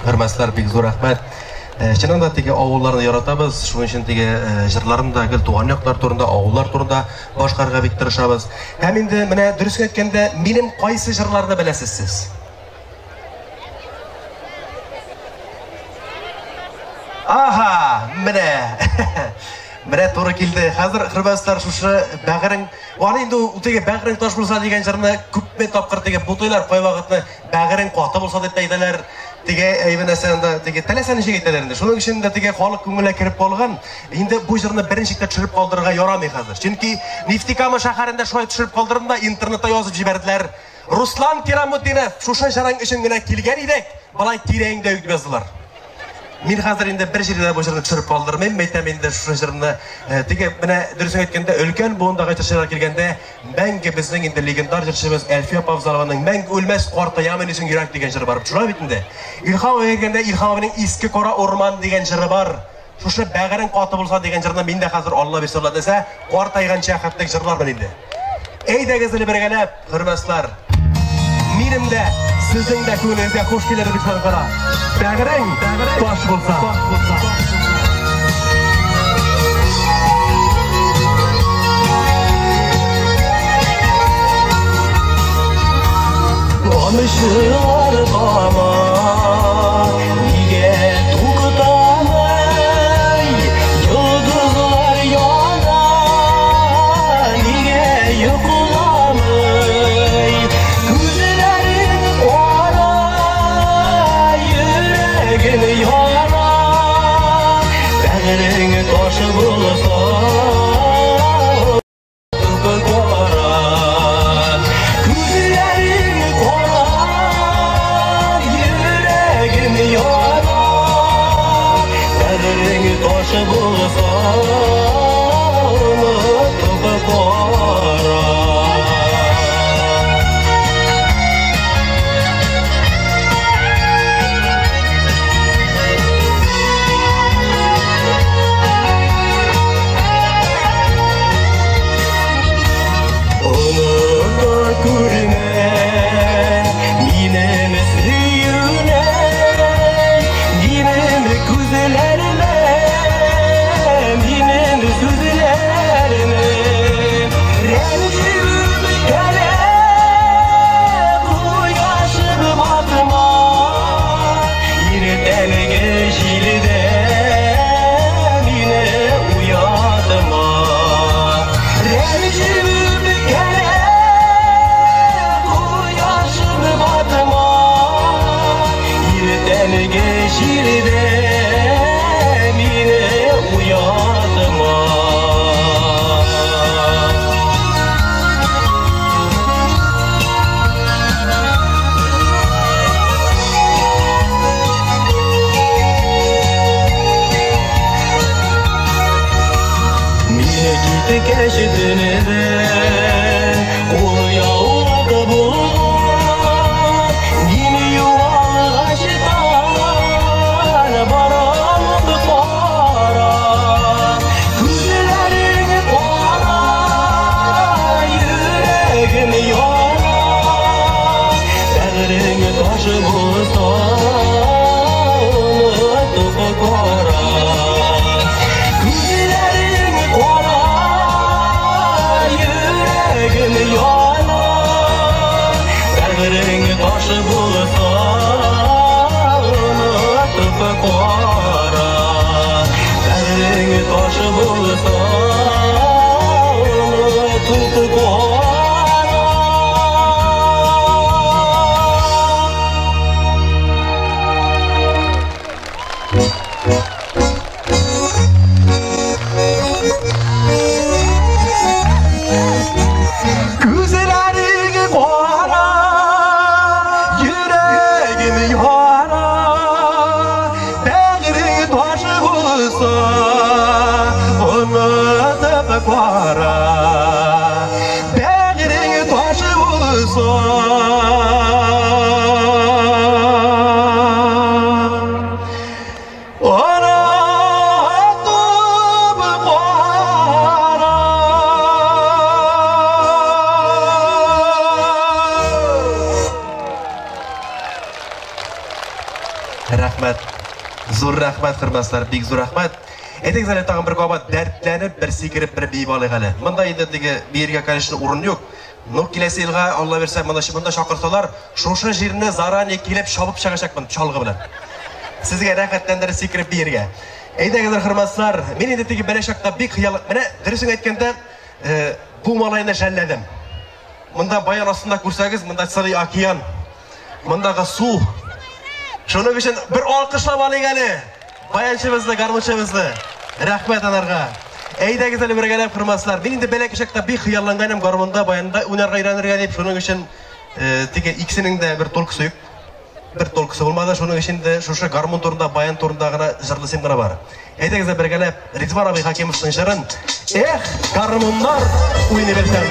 Хөрмәтләр, бик зур рәхмәт. Чыннан да теге авылларны яратабыз, шуның өчен теге җырларны да гел туган яклар турында, авыллар турында башкарырга бик тырышабыз. Һәм инде менә дөресен әйткәндә, минем кайсы җырларны беләсез сез? Аһа, менә. Менә туры килде. Хәзер хөрмәтләр, шушы бәгырең, аны инде ул теге бәгырең таш булса дигән җырны күпме тапкыр теге бутыйлар, кайвакытны бәгырең каты булса дип әйтәләр. Теге әйбер нәрсә анда теге теләсә ничек әйтәләр инде. Шуның өчен дә теге халык күңеленә кереп калган. Инде бу җырны берничек тә төшереп калдырырга ярамый хәзер. Чөнки Нефтекама шәһәрендә шулай төшереп калдырдым да интернетта язып җибәрделәр. Руслан Кирамутдинов, шушы җырың өчен генә килгән идек, болай тирәң дә үк дип яздылар. Мин хәзер инде бер җирдә бу җырны төшереп калдырмыйм, әйтәм инде шушы җырны. Теге менә дөресен әйткәндә, өлкән буындагы җырчылар килгәндә, мәңге безнең инде легендар җырчыбыз Әлфия апа Авзалованың Мәңге үлмәс картаямын өчен йөрәк дигән җыры бар. Шулай бит инде. Илһам абый килгәндә, Илһам абыйның Иске кара урман дигән җыры бар. Шушы бәгырең каты булса дигән җырны мин дә хәзер Алла бирсә, Алла дисә, картайганча хәтлек җырлармын инде. Әйдәгез әле бергәләп, хөрмәтләр. Минем дә, сезнең дә күңелегезгә хуш килер дип ышанып. Бәгырең таш булса. Тамчылар тама, нигә туктамый? Йолдызлар яна, нигә йокламый? Күзләрең кара, йөрәгем яна. Бәгырең таш булса, кара. Күзләрең кара, йөрәгем яна. Бәгырең таш булса, онытып кара. Оныта күрмә минем сөюне, минем күзләрне, минем сүзләрне. Рәнҗүем кәлә, кояшым батма, иртәнге җилдә мине уятма. Рәнҗүем кәлә, кояшым батма, иртәнге җилдә мине уятма. Мине киткәч төнедә кулъяулык булган, мин югалгач тан барам кара. Күзләрең кара, йөрәгем яна. Бәгырең таш булса, онытып кара. Күзләрең кара, йөрәгем яна. Бәгырең таш булса, онытып кара. Бәгырең таш булса, онытып кара. Рәхмәт. Зур рәхмәт, хөрмәтләр, бик зур рәхмәт. Әйтегез әле тагын бер кабат дәртләнеп, бер сикереп, бер биеп алыйк әле. Монда инде теге биергә, конечно, урын юк. Но киләсе елга, Алла бирсә, монда монда чакырсалар, шушы җирне заранее килеп чабып чыгачакмын чалгы белән. Сезгә рәхәтләндереп сикереп биергә. Әйдәгез, хөрмәтләр, мин инде теге бәләчәктә бик хыял, менә дөресен әйткәндә, бу малайны жәлләдем. Монда баян астында күрсәгез, монда целый океан. Мондагы су. Шуның өчен бер алкышлап алыйк әле. Баянчыбызны, гармунчыбызны. Рәхмәт аларга. Әйдәгез әле бергәләп, хөрмәтләр. Мин инде бәләкәй чакта бик хыялланганым гармунда, баянда уйнарга өйрәнергә дип, шуның өчен теге икесенең дә бер толкысы юк. Бер толкысы булмады, шуның өчен дә шушы гармун турында, баян турында гына җырлыйсым гына бар. Әйдәгез әле бергәләп Ризван абый Хакимовның җырын Эх, гармуннар уйный белсәм.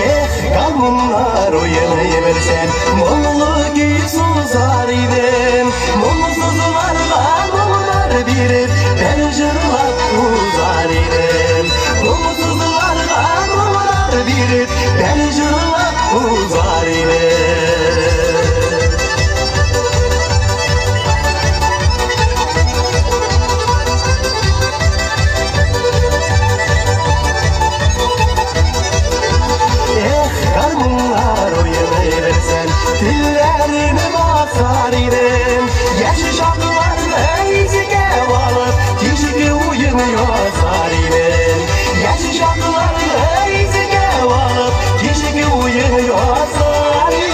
Эх, гармуннар уйный белсәм, моңлы көй сузар идем. Моңсызларга моңнар биреп, бер җырлап узар идем. Моңсызларга моңнар биреп, бер җырлап узар идем. Эх, гармуннар уйный белсәм, телләрне басар идем. Яшь чакларны искә алып, кичке уен ясар идем. Яшь чакларны искә алып, кичке уен ясар идем.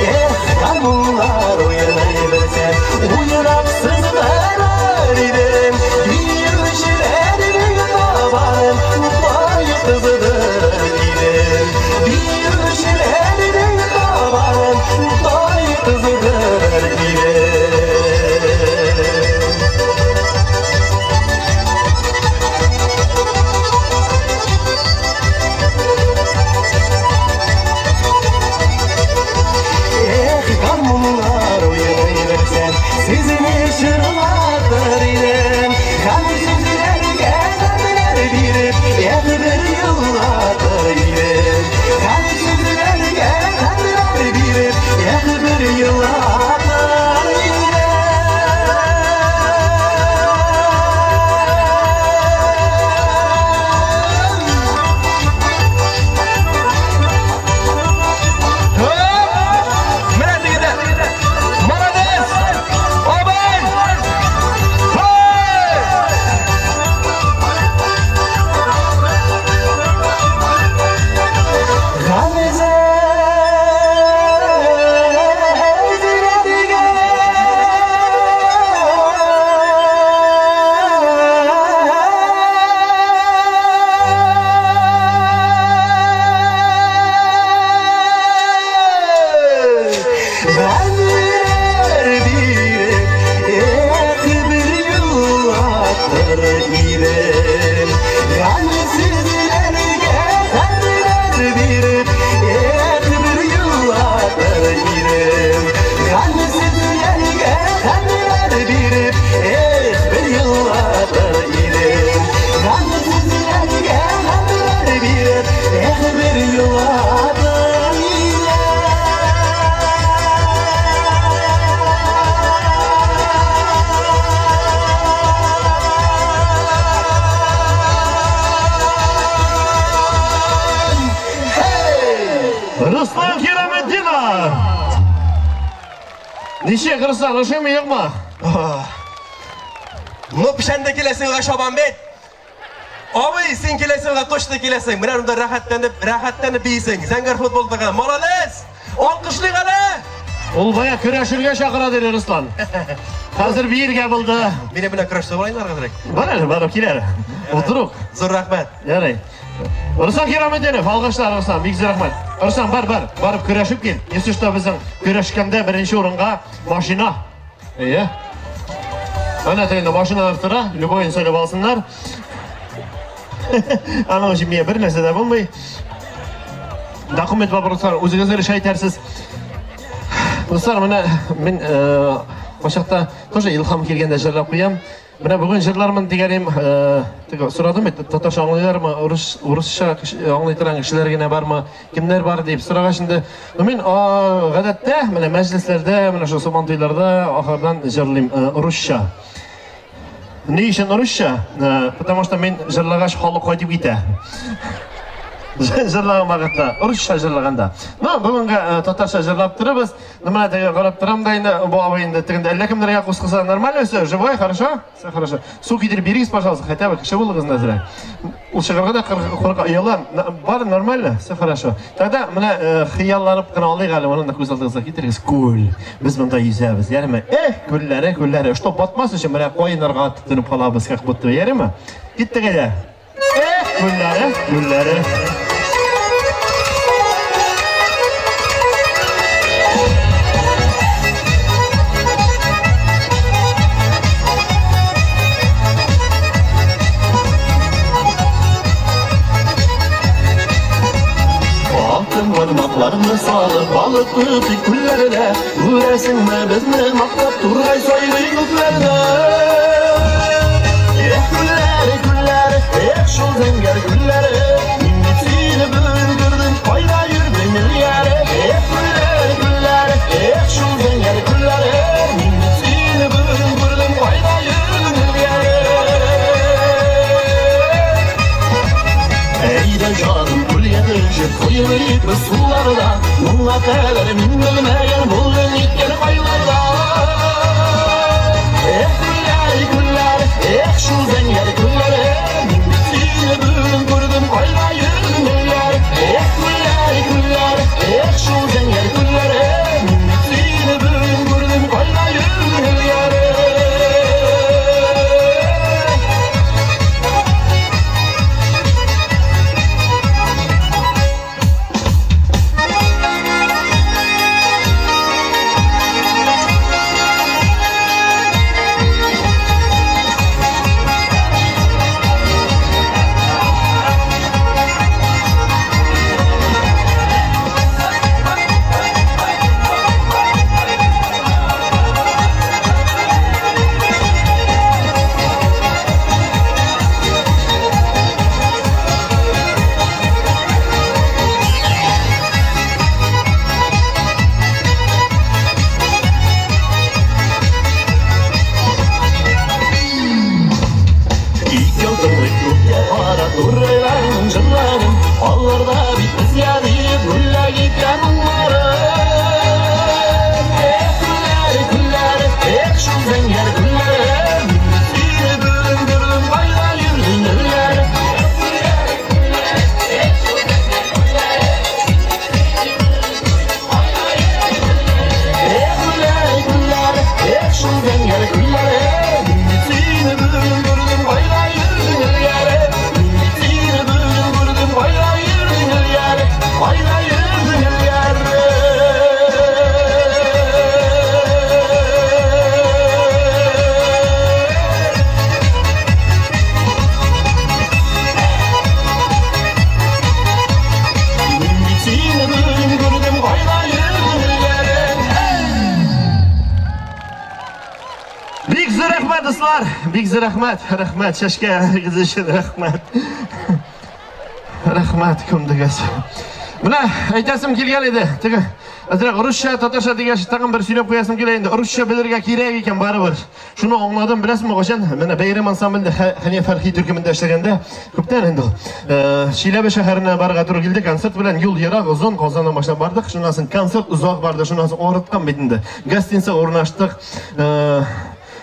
Эх, гармуннар уйный белсәм, уйнап сызгырыр идем. Биючеләрнең табанын утлай кыздырыр идем. Биючеләрнең табанын утлай кыздырыр идем. Эх, гармуннар уйный белсәм, сезне җырлатыр идем. Гамьсезләргә гамьнәр биреп, эх, бер еллатыр идем. Гамьсезләргә гамьнәр биреп, эх, бер еллатыр идем. Менә тегедә. Молодец! Абый! Һей! Гамьнәр биреп, эх, бер еллатыр идем. Гамьсезләргә гамьнәр биреп, эх, бер еллатыр идем. Гамьсезләргә гамьнәр биреп, эх, бер еллатыр идем. Гамьсезләргә гамьнәр биреп, эх, бер еллатыр идем. Руслан Кираметдинов! Ничек, Руслан, ошыймы, юкмы? Ну, печәндә киләсең елга чабам бит. Абый, син киләсе елга точно киләсең. Менә монда рәхәтләнеп, рәхәтләнеп бийсең. Зәңгәр футболдагы. Молодец! Алкышлыйк әле! Ул бая көрәшергә чакыра диде Руслан. Хәзер биергә булды. Мине белән көрәштә булайыннар хәзер. Бар әле, барып кил әле. Утырук. Зур рәхмәт. Ярый. Руслан Кираметдинов, алкышлар, Руслан, бик зур рәхмәт. Руслан, бар, бар, барып көрәшеп кил. Если что, безнең көрәшкәндә беренче урынга машина. Әйе. Әнә тегендә машиналар тора, любой сайлап алсыннар. Аның өчен миңа бер нәрсә дә булмый. Документ вопрослар үзегез решать итәрсез. Дуслар, менә мин кайчакта тоже илһам килгәндә җырлап куям. Менә бүген җырлармын дигәнем, теге сорадым бит, татарча аңлыйлармы, урысча аңлый торган кешеләр генә бармы, кемнәр бар дип сорагач инде. Ну мин гадәттә менә мәҗлесләрдә, менә шул сабантуйларда ахырдан җырлыйм урысча. Ни өчен урысча? Потому что мин җырлагач халык кайтып китә. Җырлаган вакытта, урысча җырлаганда. Ну, бүгенгә татарча җырлап торабыз. Ну, менә теге карап торам да инде, бу абый инде тегендә әллә кемнәргә күз кыса. Нормально все, живой, хорошо? Все хорошо. Су китереп бирегез, пожалуйста, хотя бы кеше булыгыз әзрәк. Ул чыгарга да курка ояла. Бар нормально, все хорошо. Тогда менә хыялланып кына алыйк әле, моны да күз алдыгызга китерегез. Күл. Без монда йөзәбез, ярыймы? Эх, күлләре, күлләре. Что батмас өчен менә каеннарга тотынып калабыз, как будто, ярыймы? Киттек әйдә. Эх, күлләре, күлләре. Алтын бармакларны салып, балык тотып күлләрдә, күрәсеңме безне мактап тургай сайрый күкләрдә. Эх, күлләре, күлләре, эх, шул зәңгәр күлләре, мин бит сине бүген күрдем, кайда йөрдең элгәре? Эх, күлләре, күлләре, эх, шул зәңгәр күлләре, мин бит сине бүген күрдем, кайда йөрдең элгәре? Әйдә, җаным, күлгә төшеп, коеныйк без суларда, моңа кадәр мин белмәгән булдың икән кайларда. Эх, күлләре, күлләре, эх, шул зәңгәр күлләре, мин бит сине бүген күрдем, кайда йөрдең элгәре? Эх, күлләре, күлләре, эх, шул зәңгәр күлләре, мин бит сине бүген күрдем, кайда йөрдең элгәре? Икәү тыңлыйк күккә карап тургайларның җырларын, аларда бит безгә диеп бүләк иткән моңнары. Эх, күлләре, күлләре, эх, шул зәңгәр күлләре, мин бит сине бүген күрдем, кайда йөрдең элгәре? Эх, күлләре, күлләре, эх, шул зәңгәр күлләре, мин бит сине бүген күрдем, кайда йөрдең элгәре? Мин бит сине бүген күрдем, кайда йөрдең элгәре? Кайда йөрдең элгәре? Мин бит сине бүген күрдем, кайда йөрдең элгәре? Бик зур рәхмәт, дуслар. Бик зур рәхмәт. Рәхмәт, чәчкәгез өчен рәхмәт. Рәхмәт, күмдегез. Менә әйтәсем килгән иде. Теге әзрәк русча, татарча дигәч, тагын бер сөйләп куясым килә инде. Русча белергә кирәк икән барыбер. Шуны аңладым, беләсезме, кайчан? Менә Бәйрәм ансамблендә Хәния Фәрхи төркемендә эшләгәндә, күптән инде ул. Чиләбе шәһәренә барырга туры килде. Концерт белән юл ерак, озын, Казаннан башлап бардык. Шуннан соң концерт озак барды, шуннан соң арыткан бит инде. Гостиница урнаштык.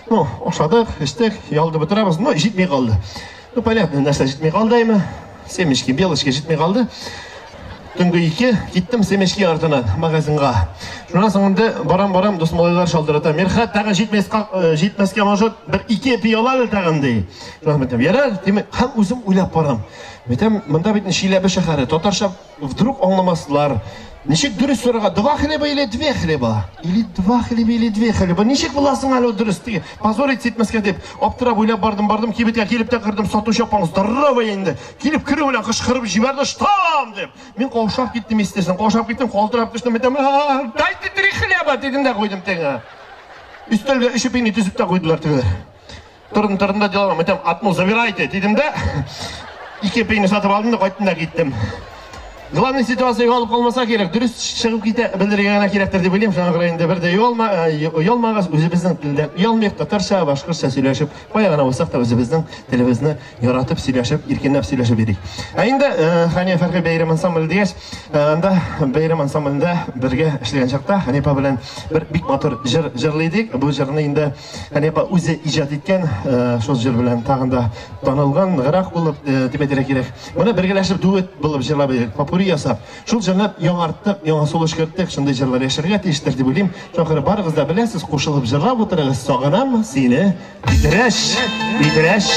Ну, ашадык, эчтек, ялды бетерәбез. Ну, җитми калды. Ну, понятно, нәрсә җитми калды әйме? Семечки, белочки җитми калды. Төнге 2 киттем семечки артыннан магазинга. Шуннан соң инде барам-барам, дус малайлар шалтырата. Мирхәт, тагын җитмәскә может, бер 2 пиала әле тагын ди. Шуннан әйтәм, ярар, димәк, һәм үзем уйлап барам. Әйтәм, монда бит Чиләбе шәһәре, татарча вдруг аңламаслар. Ничек дөрес сорарга? Два хлеба или две хлеба? Или два хлеба или две хлеба? Ничек буласың әле ул дөрес? Теге позорить итмәскә дип, аптырап уйлап бардым, бардым, кибеткә килеп тә кердем, сатучы апаң здоровая инде. Килеп керү белән кычкырып җибәрде, штам дип. Мин каушап киттем, естественно, каушап киттем, калтырап төштем, әйтәм, дайте три хлеба дидем дә куйдым теге. Өстәлгә өчеп инде төзеп тә куйдылар тегеләр. Тордым, тордым да делам, әйтәм, одну забирайте дидем дә, ике пейне сатып алдым да кайттым да киттем. Главный ситуация алып калмаса кирәк, дөрес чыгып китә белергә генә кирәктер дип уйлыйм. Шуңа күрә инде бер дә оялма, оялмагыз, үзебезнең телдән оялмыйк, татарча, башкортча сөйләшеп, кая гына булсак та үзебезнең телебезне яратып сөйләшеп, иркенләп сөйләшеп йөрик. Ә инде Хәния Фәрхи бәйрәм ансамбле дигәч, анда бәйрәм ансамблендә бергә эшләгән чакта Хәния апа белән бер бик матур җыр җырлый идек. Бу җырны инде Хәния апа үзе иҗат иткән, шул җыр белән тагын да танылган, ныграк булып дип әйтергә кирәк. Моны бергәләшеп дуэт булып җырлап идек, попурри ясап. Шул җырны яңарттык, яңа сулыш керттек. Шундый җырлар яшәргә тиештер дип уйлыйм. Шуңа күрә барыгыз да беләсез, кушылып җырлап утырыгыз. Сагынам сине, Питрәч, Питрәч.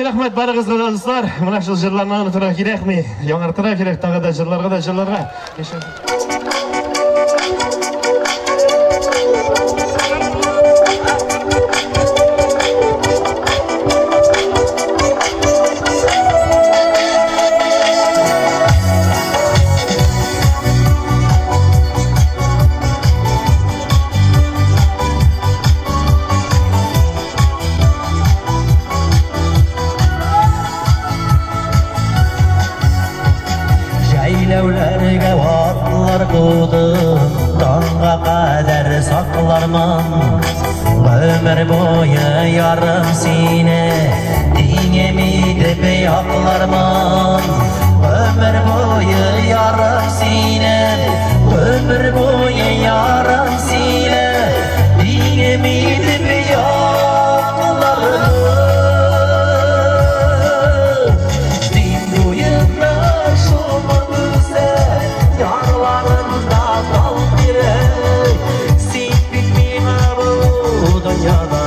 Рәхмәт барыгызга да, дуслар. Менә шул җырларны онытырга кирәкми. Яңартырга кирәк, тагы да җырларга да җырларга. Соңга кадәр саклармын. Гомер буе ярым сине, тиңем итеп яклармын. Гомер буе ярым сине, гомер буе ярым сине, тиңем итеп яклармын. Дин буенда шомырт үсә, ярларында тал тирәк. Син бит миңа бу дөньяда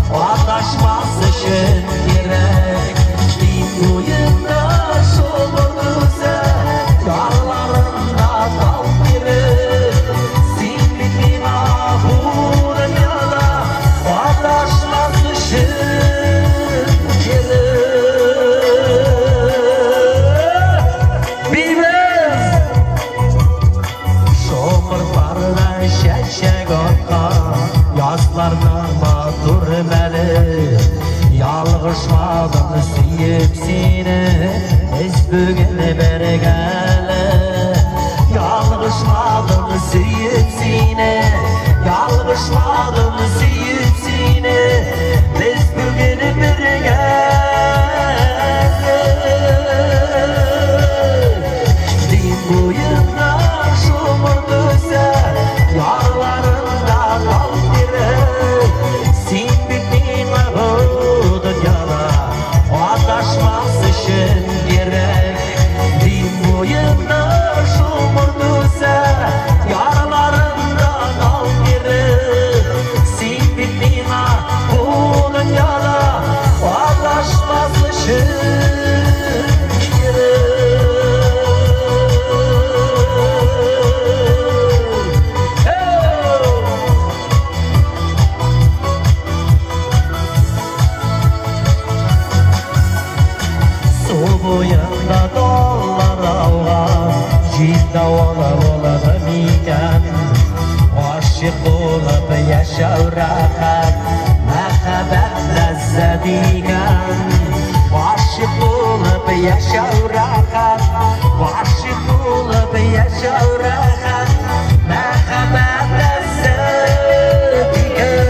адашмас өчен кирәк. Дин буенда шомырт үсә, ярларында тал тирәк. Син бит миңа бу дөньяда адашмас өчен кирәк. Бибез! Шомыртларда чәчәк аткан язларның матур мәле. Ялгышмадым сөеп сине, без бүген бергәле. Ялгышмадым сөеп сине, ялгышмадым сөеп сине, без бүген бергәле. Дин буенда шомырт үсә, ярларында тал тирәк. Син бит миңа бу дөньяда адашмас өчен кирәк. Дин буенда шомырт үсә, ярларында тал тирәк. Син бит миңа бу дөньяда адашмас өчен кирәк. Су буенда таллар ауган, җил давылы булыр микән? Гашыйк булып яшәү рәхәт, мәхәббәт ләззәт икән. Гашыйк булып яшәү рәхәт, гашыйк булып яшәү рәхәт, мәхәббәт ләззәт икән.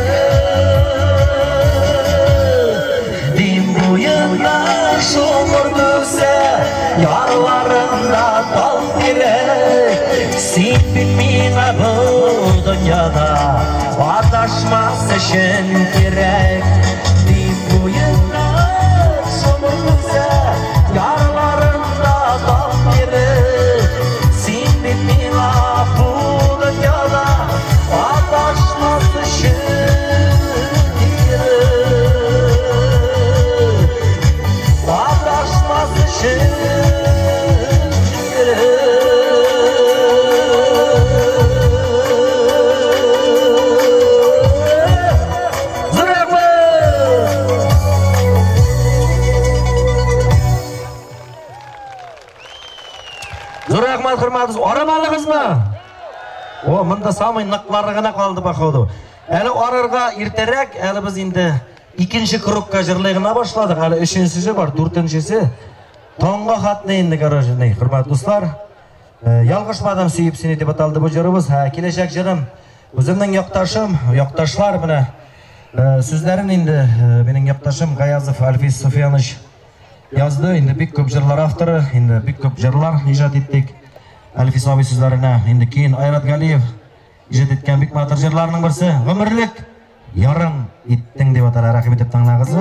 Дин буенда шомырт үсә, ярларында тал тирәк. Син бит миңа бу дөньяда адашмас өчен кирәк. Дин буенда шомырт үсә, ярларында тал тирәк. Син бит миңа бу дөньяда адашмас өчен кирәк. Адашмас өчен кирәк. Зур рәхмәт! Зур рәхмәт, хөрмәтле. Арымадыгызмы? О, монда самый ныклары гына калды, походу. Әле арырга иртәрәк, әле без инде икенче кругка җырлый гына башладык. Әле өченчесе бар, дүртенчесе. Таңга хатны инде, короче, хөрмәтле дуслар. Ялгышмадым сөеп сине дип аталды бу җырыбыз. Һә, киләчәк җырым үземнең якташым, якташлар менә сүзләрен инде минем якташым Гаязов Альфис Суфиянович язды. Инде бик күп җырлар авторы, инде бик күп җырлар иҗат иттек. Әлфис абый сүзләренә инде кейін Айрат Галиев иҗат иткән бик матур җырларның берсе Гомерлек ярың иттең дип атала. Рәхим итеп тыңлагыз.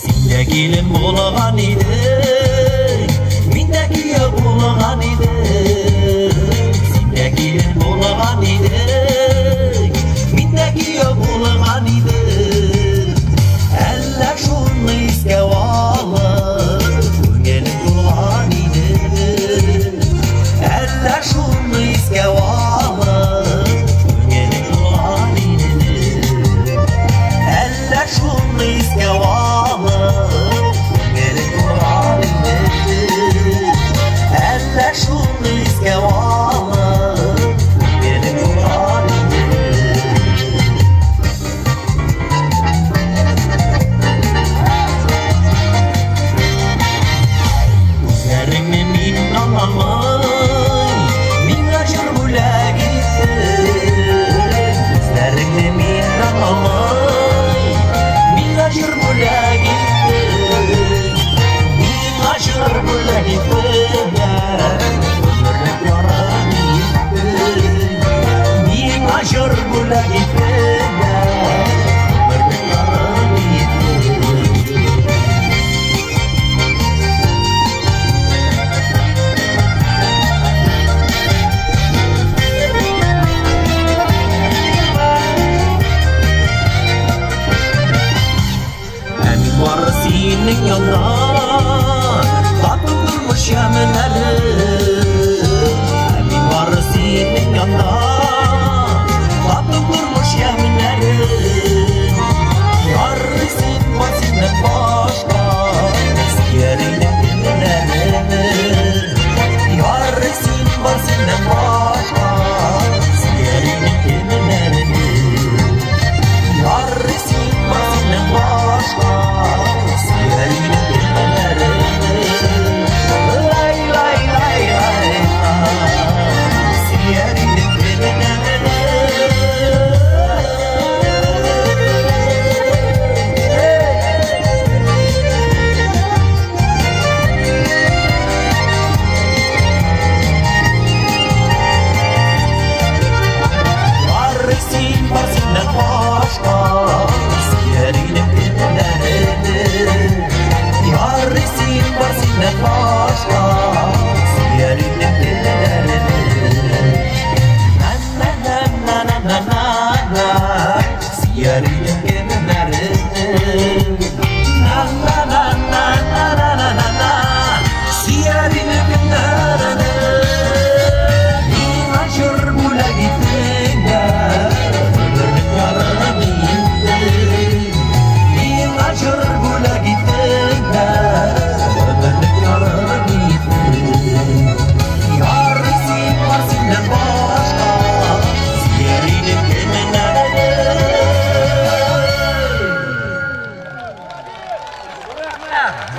Син дә килен булган идең, мин дә кияү булган идем. Син дә килен булган идең, мин дә кияү булган идем. Әллә шуны искә алып, күңелем тулган иде. Әллә шуны искә алып, күңелем тулган иде. Әллә шуны искә алып, күңелем тулган иде. Әллә шуны искә алып, күңелем тулган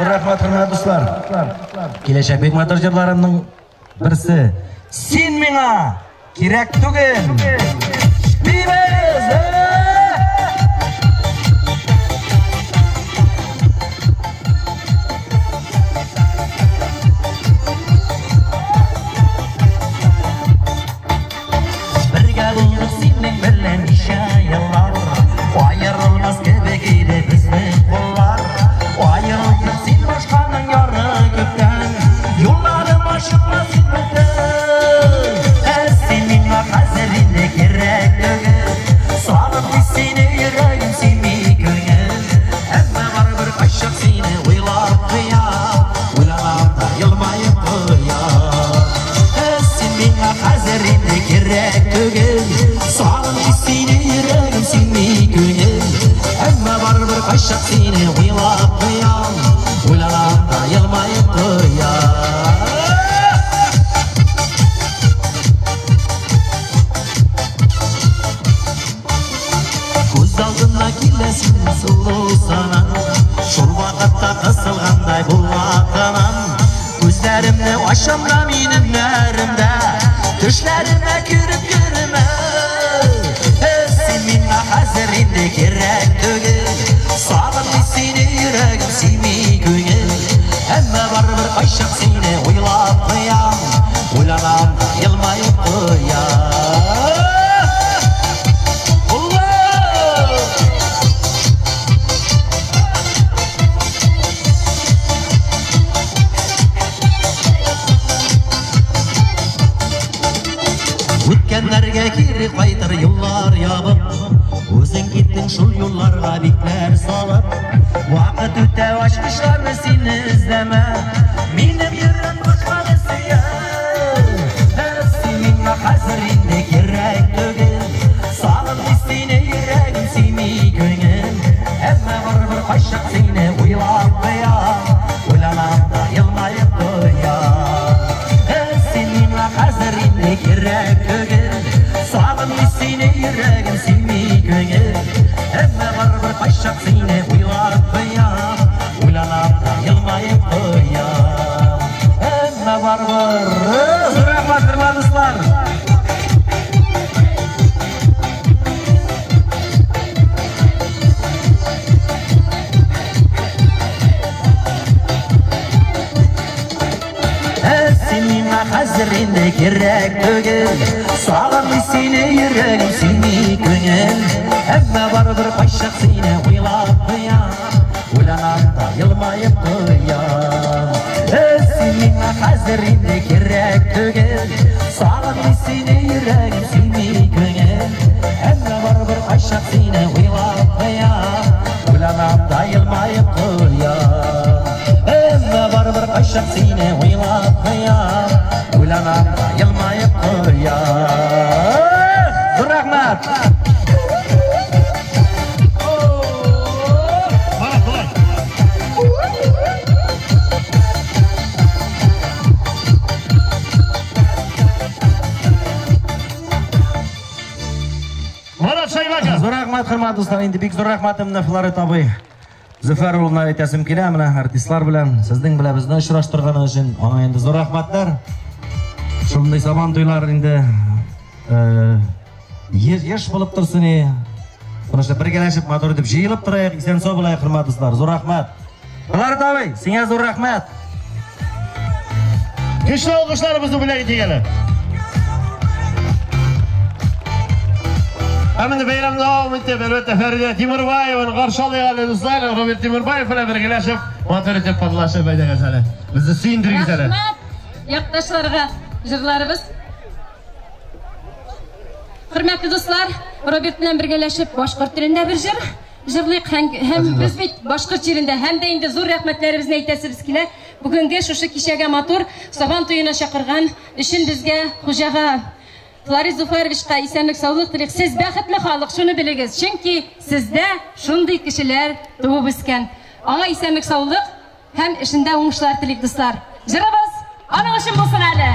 Зур рәхмәт, хөрмәтле дуслар. Киләчәк бик матур җырларымның берсе. Син миңа кирәк түгел. Бибез! Бергә булдык синең белән ничә еллар, аерылмас кебек иде безнең куллар. Аерылдың син башканың яры күптән, юлларым ачылма син бөтен. Ә син миңа хәзер инде кирәк түгел, сагынмый сине йөрәгем, сөйми күңел. Әмма барыбер кайчак сине уйлап куям, уйланам да елмаеп куям. Ә син миңа хәзер инде кирәк түгел, сагынмый сине йөрәгем, сөйми күңел. Әмма барыбер кайчак сине уйлап куям, уйланам да елмаеп куям. Күз алдына киләсең сылу сының, шул вакытта кысылгандай була тыным. Күзләремне ачам да минем нәремдә, төшләремә кереп йөрмә. Син миңа хәзер инде кирәк түгел, сагынмый сине йөрәгем, сөйми күңел. Әмма барыбер кайчак сине уйлап куям, уйланам да елмаеп куям. Үткәннәргә кире кайтыр юллар ябып, үзең киттең шул юлларга бикләр салып. Вакыт үтә, ачкычларны син эзләмә, минем йөрәк башканы сөя. Син миңа хәзер инде кирәк түгел, сагынмый сине йөрәгем, сөйми күңел. Әмма барыбер кайчак сине уйлап куям, уйланам да елмаеп куям. Син миңа хәзер инде кирәк түгел, сагынмый сине йөрәгем, сөйми күңел. Әмма барыбер кайчак сине уйлап куям, уйланам да елмаеп куям. Әмма барыбер. Зур рәхмәт, хөрмәтле дуслар. Син миңа хәзер инде кирәк түгел, сагынмый сине йөрәгем, сөйми күңел. Әмма барыбер кайчак сине уйлап куям, уйланам да елмаеп куям. Син миңа хәзер инде кирәк түгел, сагынмый сине йөрәгем, сөйми күңел. Әмма барыбер кайчак сине уйлап куям, уйланам да елмаеп куям. Әмма барыбер кайчак сине уйлап куям, уйланам да елмаеп куям. Зур рәхмәт. Марат, болай. Марат Шайбаков. Зур рәхмәт, хөрмәтле дуслар. Инде бик зур рәхмәтемне Флорид абый Зөфәр улына әйтәсем килә, менә артистлар белән, сезнең белән безне очраштырганы өчен аңа инде зур рәхмәтләр. Шундый сабан туйлар инде еш булып торсын. Менә шул бергәләшеп матур итеп җыелып торайык, исән сау булайык, хөрмәтле дуслар. Зур рәхмәт. Флорид абый, сиңа зур рәхмәт. Көчле алкышларыбызны бүләк итик әле. Һәм инде бәйрәм дәвам итеп, әлбәттә, Фәридә Тимербаеваны каршы алыйк әле, дуслар. Роберт Тимербаев белән бергәләшеп, матур итеп парлашып әйдәгез әле. Безне сөендерегез әле. Рәхмәт якташларга җырларыбыз. Хөрмәтле дуслар, Роберт белән бергәләшеп башкорт телендә бер җыр җырлыйк һәм без бит башкорт җирендә һәм дә инде зур рәхмәтләребезне әйтәсебез килә. Бүгенге шушы кичәгә матур Сабан туена чакырган өчен безгә хуҗага Флорид Зуфаровичка исәнлек саулык телик. Сез бәхетле халык, шуны белегез. Чөнки сездә шундый кешеләр туып үскән. Аңа исәнлек саулык һәм эшендә уңышлар телик, дуслар. Җырыбыз аның өчен булсын әле.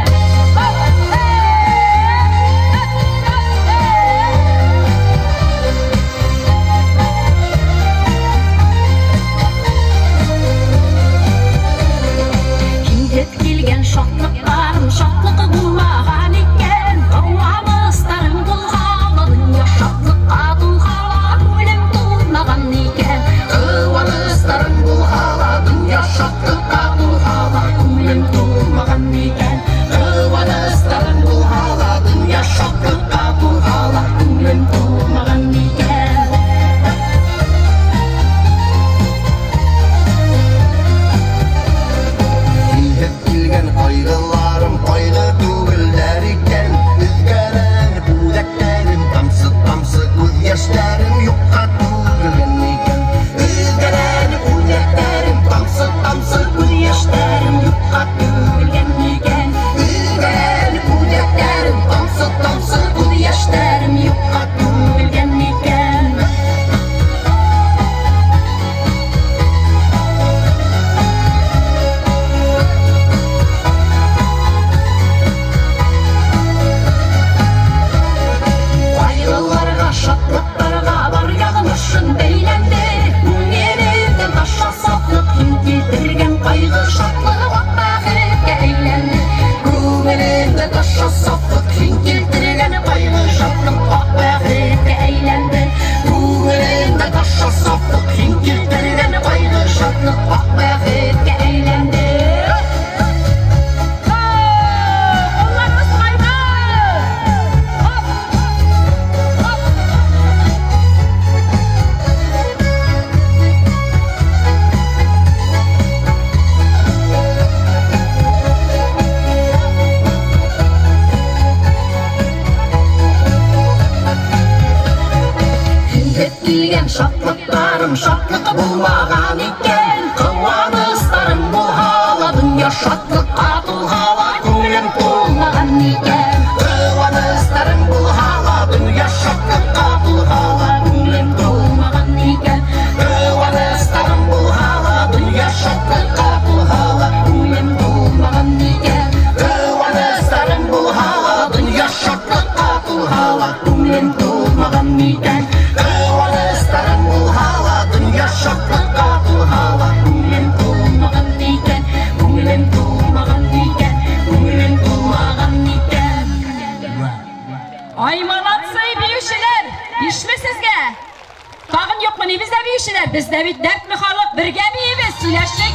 яшьләрем юкка түгелгән микән? Өзгәләнеп күлмәкләрем, тамсы-тамсы күз яшьләрем юкка түгелгән микән? Өзгәләнеп күлмәкләрем, тамсы-тамсы күз яшьләрем юкка түгелгән микән? Кайгыларга, шатлыкларга бар язмышым бәйләнде. Күңелемдән таша сафлык, һин килтергән кайгы шатлык ак бәхеткә әйләнде. Күңелемдән таша сафлык, һин килтергән кайгы шатлык ак бәхеткә әйләнде. Күңелемдән таша сафлык, һин килтергән кайгы шатлык ак бәхеткә әйләнде. Кулларыбыз кайда? Хоп! Хоп! Һиндеп килгән шатлыкларым шатлык булмаган икән. Куанычларым булһа ла, дөнья шатлыкка тулһа ла, күңелем тулмаган икән. Куанычларым булһа ла, дөнья шатлыкка тулһа ла, күңелем тулмаган икән. Куанычларым булһа ла, дөнья шатлыкка тулһа ла, күңелем тулмаган икән. Куанычларым булһа ла, дөнья шатлыкка тулһа ла, күңелем тулмаган икән. Куанычларым булһа ла, дөнья шатлыкка тулһа ла, күңелем тулмаган икән. Күңелем тулмаган икән. Күңелем тулмаган икән. Ай, молодцы, биючеләр! Ишле сезгә! Тагын юкмы ни бездә биючеләр? Бездә бит дәртле халык, бергә биибез, сөйләшик.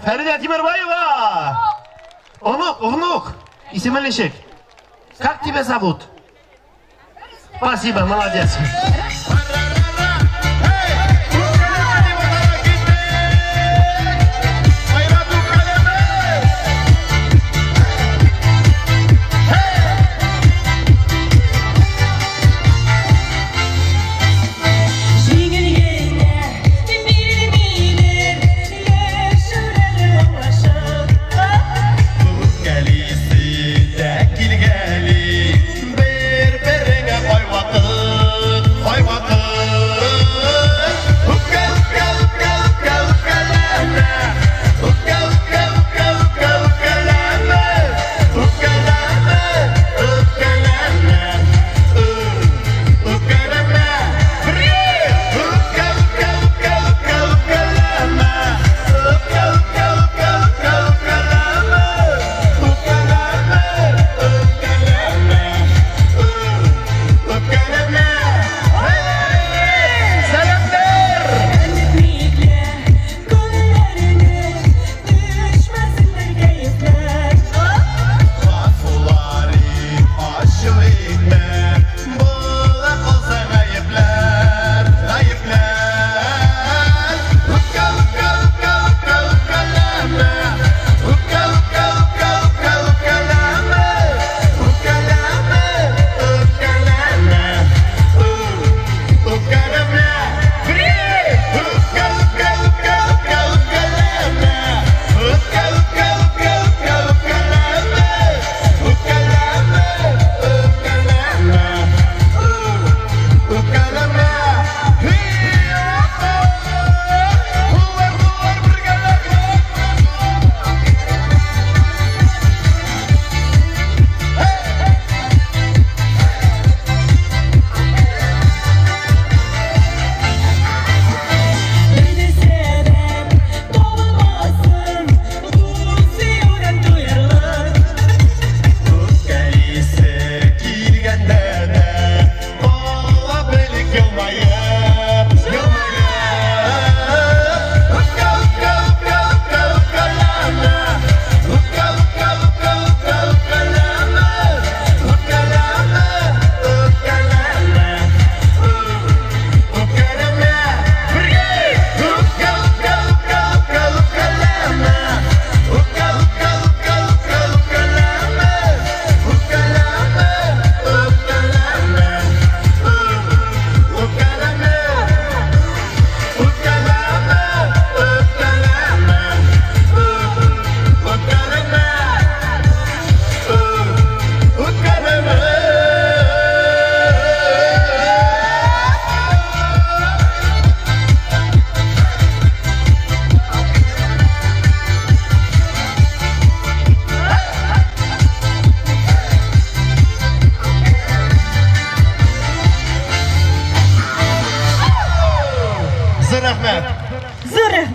Фәридә Тимербаева! Внук, внук! Исеме ничек? Как тебя зовут? Спасибо, молодец. Килгәли, бер-береңә кайвакыт.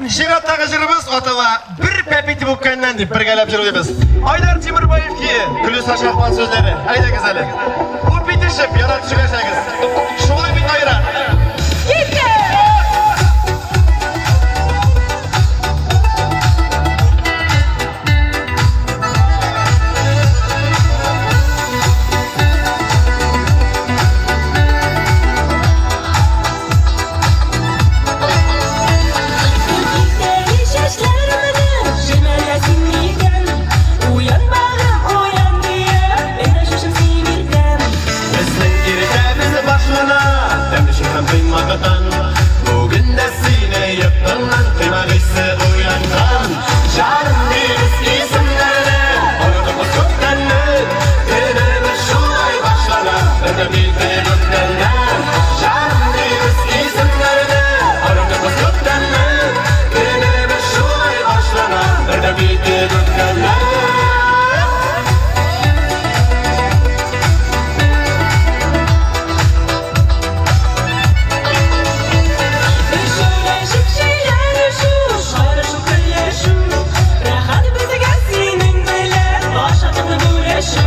Чираттагы җырыбыз атала бер пәп итеп үпкәннән дип бергәләп җырлыйбыз. Айдар Тимербаев көе, Гөлүсә Шахман сүзләре. Әйдәгез әле. Үп итешеп, яратышып яшәгез. Шулай бит, Айрат. Безнең иртәбез башлана, тәмле һәм кыйммәттән. Бүген дә сине йокыңнан коймак исе уянган. Җаным дибез исемнәрне, онытып күптәнне. Көнебез шулай башлана, бер битеп үткәннән. Җаным дибез исемнәрне, онытып күптәнне. Көнебез шулай башлана, бер битеп үткәннән. Өшүләшеп сөйләшү, шаярышу, көлешү. Рәхәт безгә синең белән башатны бүлешү.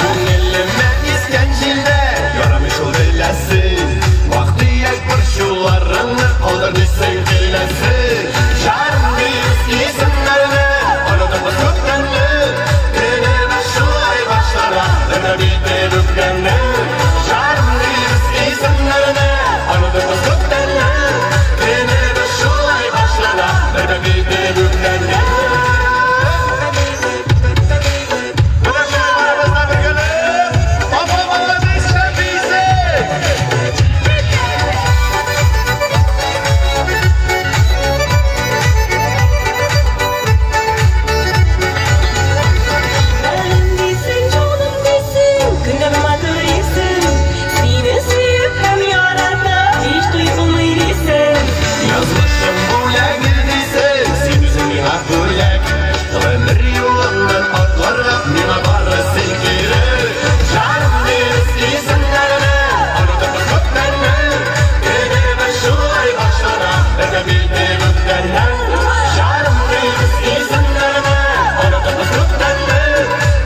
Күңелемә искән җилдә ярамый шул беләсең. Вак-төяк борчуларыңны калдыр дисең киләсе. Җаным дибез исемнәрне, онытып күптәнне. Көнебез шулай башлана, бер битеп үпкәнне. Җаным дибез исемнәрне, онытып күптәнне. Көнебез шулай башлана, бер битеп үпкәнне. Менә шулай барыбыз да бергәләп. Апа, молодец, шәп. Бәрем дисең, җаным дисең, көнгә матур исем. Сине сөеп һәм яратып, һич туеп булмый дисең. Язмышым бүләге дисең, син үзең миңа бүләк. Гомер юлыннан атларга миңа бары син кирәк. Җаным дибез исемнәрне, онытып күптәнне. Көнебез шулай башлана, бер битеп үткәннән. Җаным дибез исемнәрне, онытып күптәнне.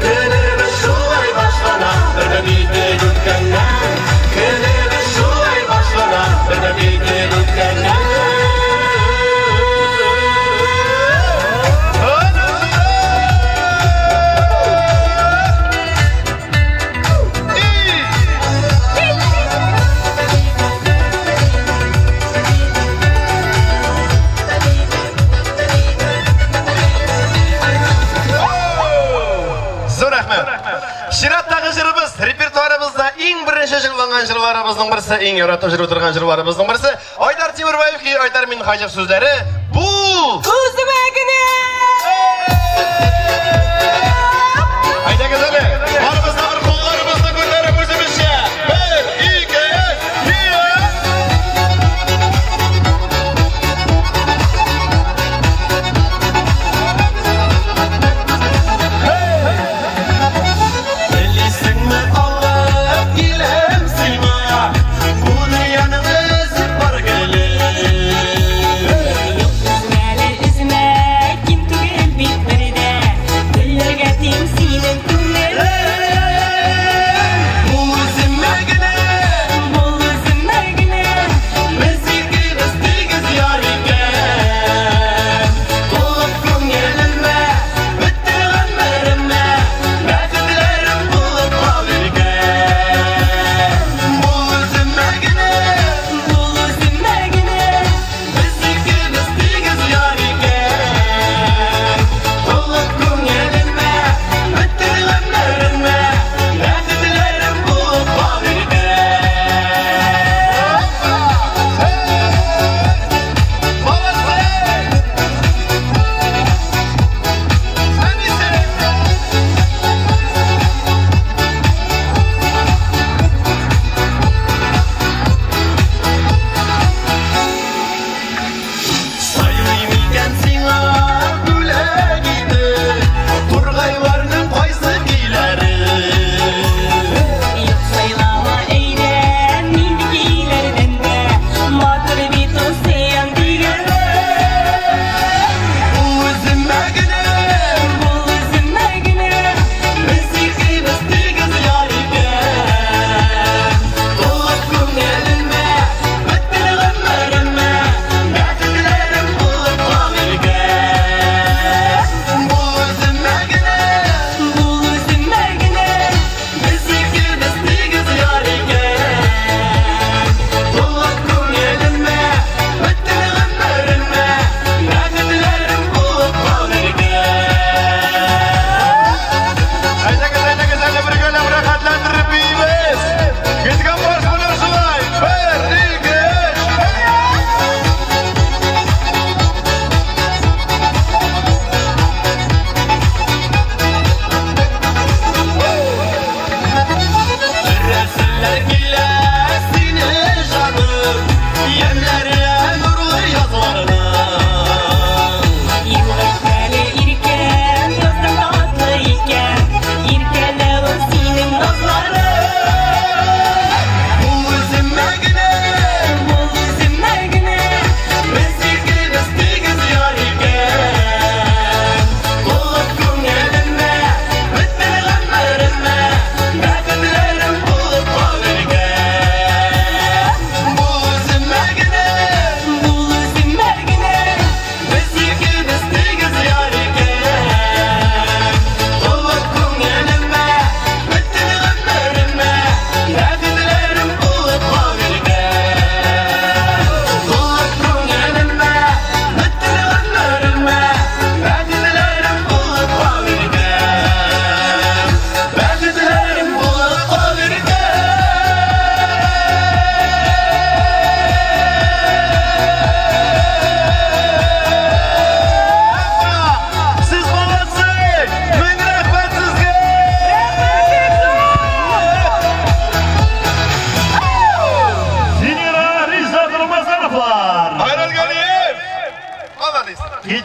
Көнебез шулай башлана, бер битеп үткәннән. Көнебез шулай башлана, бер битеп үткәннән. Зур рәхмәт. Чираттагы җырыбыз репертуарыбызда иң беренче җырланган җырларыбызның берсе, иң яратып җырлый торган җырларыбызның берсе. Айдар Тимербаев көе, Айдар Минһаҗев сүзләре. Бул! Күземә генә! Әйдәгез әле. Барыбыз да бер кулларыбызны күтәреп үзебезчә. Бер, ике, өч, бер. Телисеңме алып киләм сиңа, бу дөньяның үзе бар гөле. Өзмәле өзмә, ким түгел бит бер дә. Гөлләргә тиң синең күңел.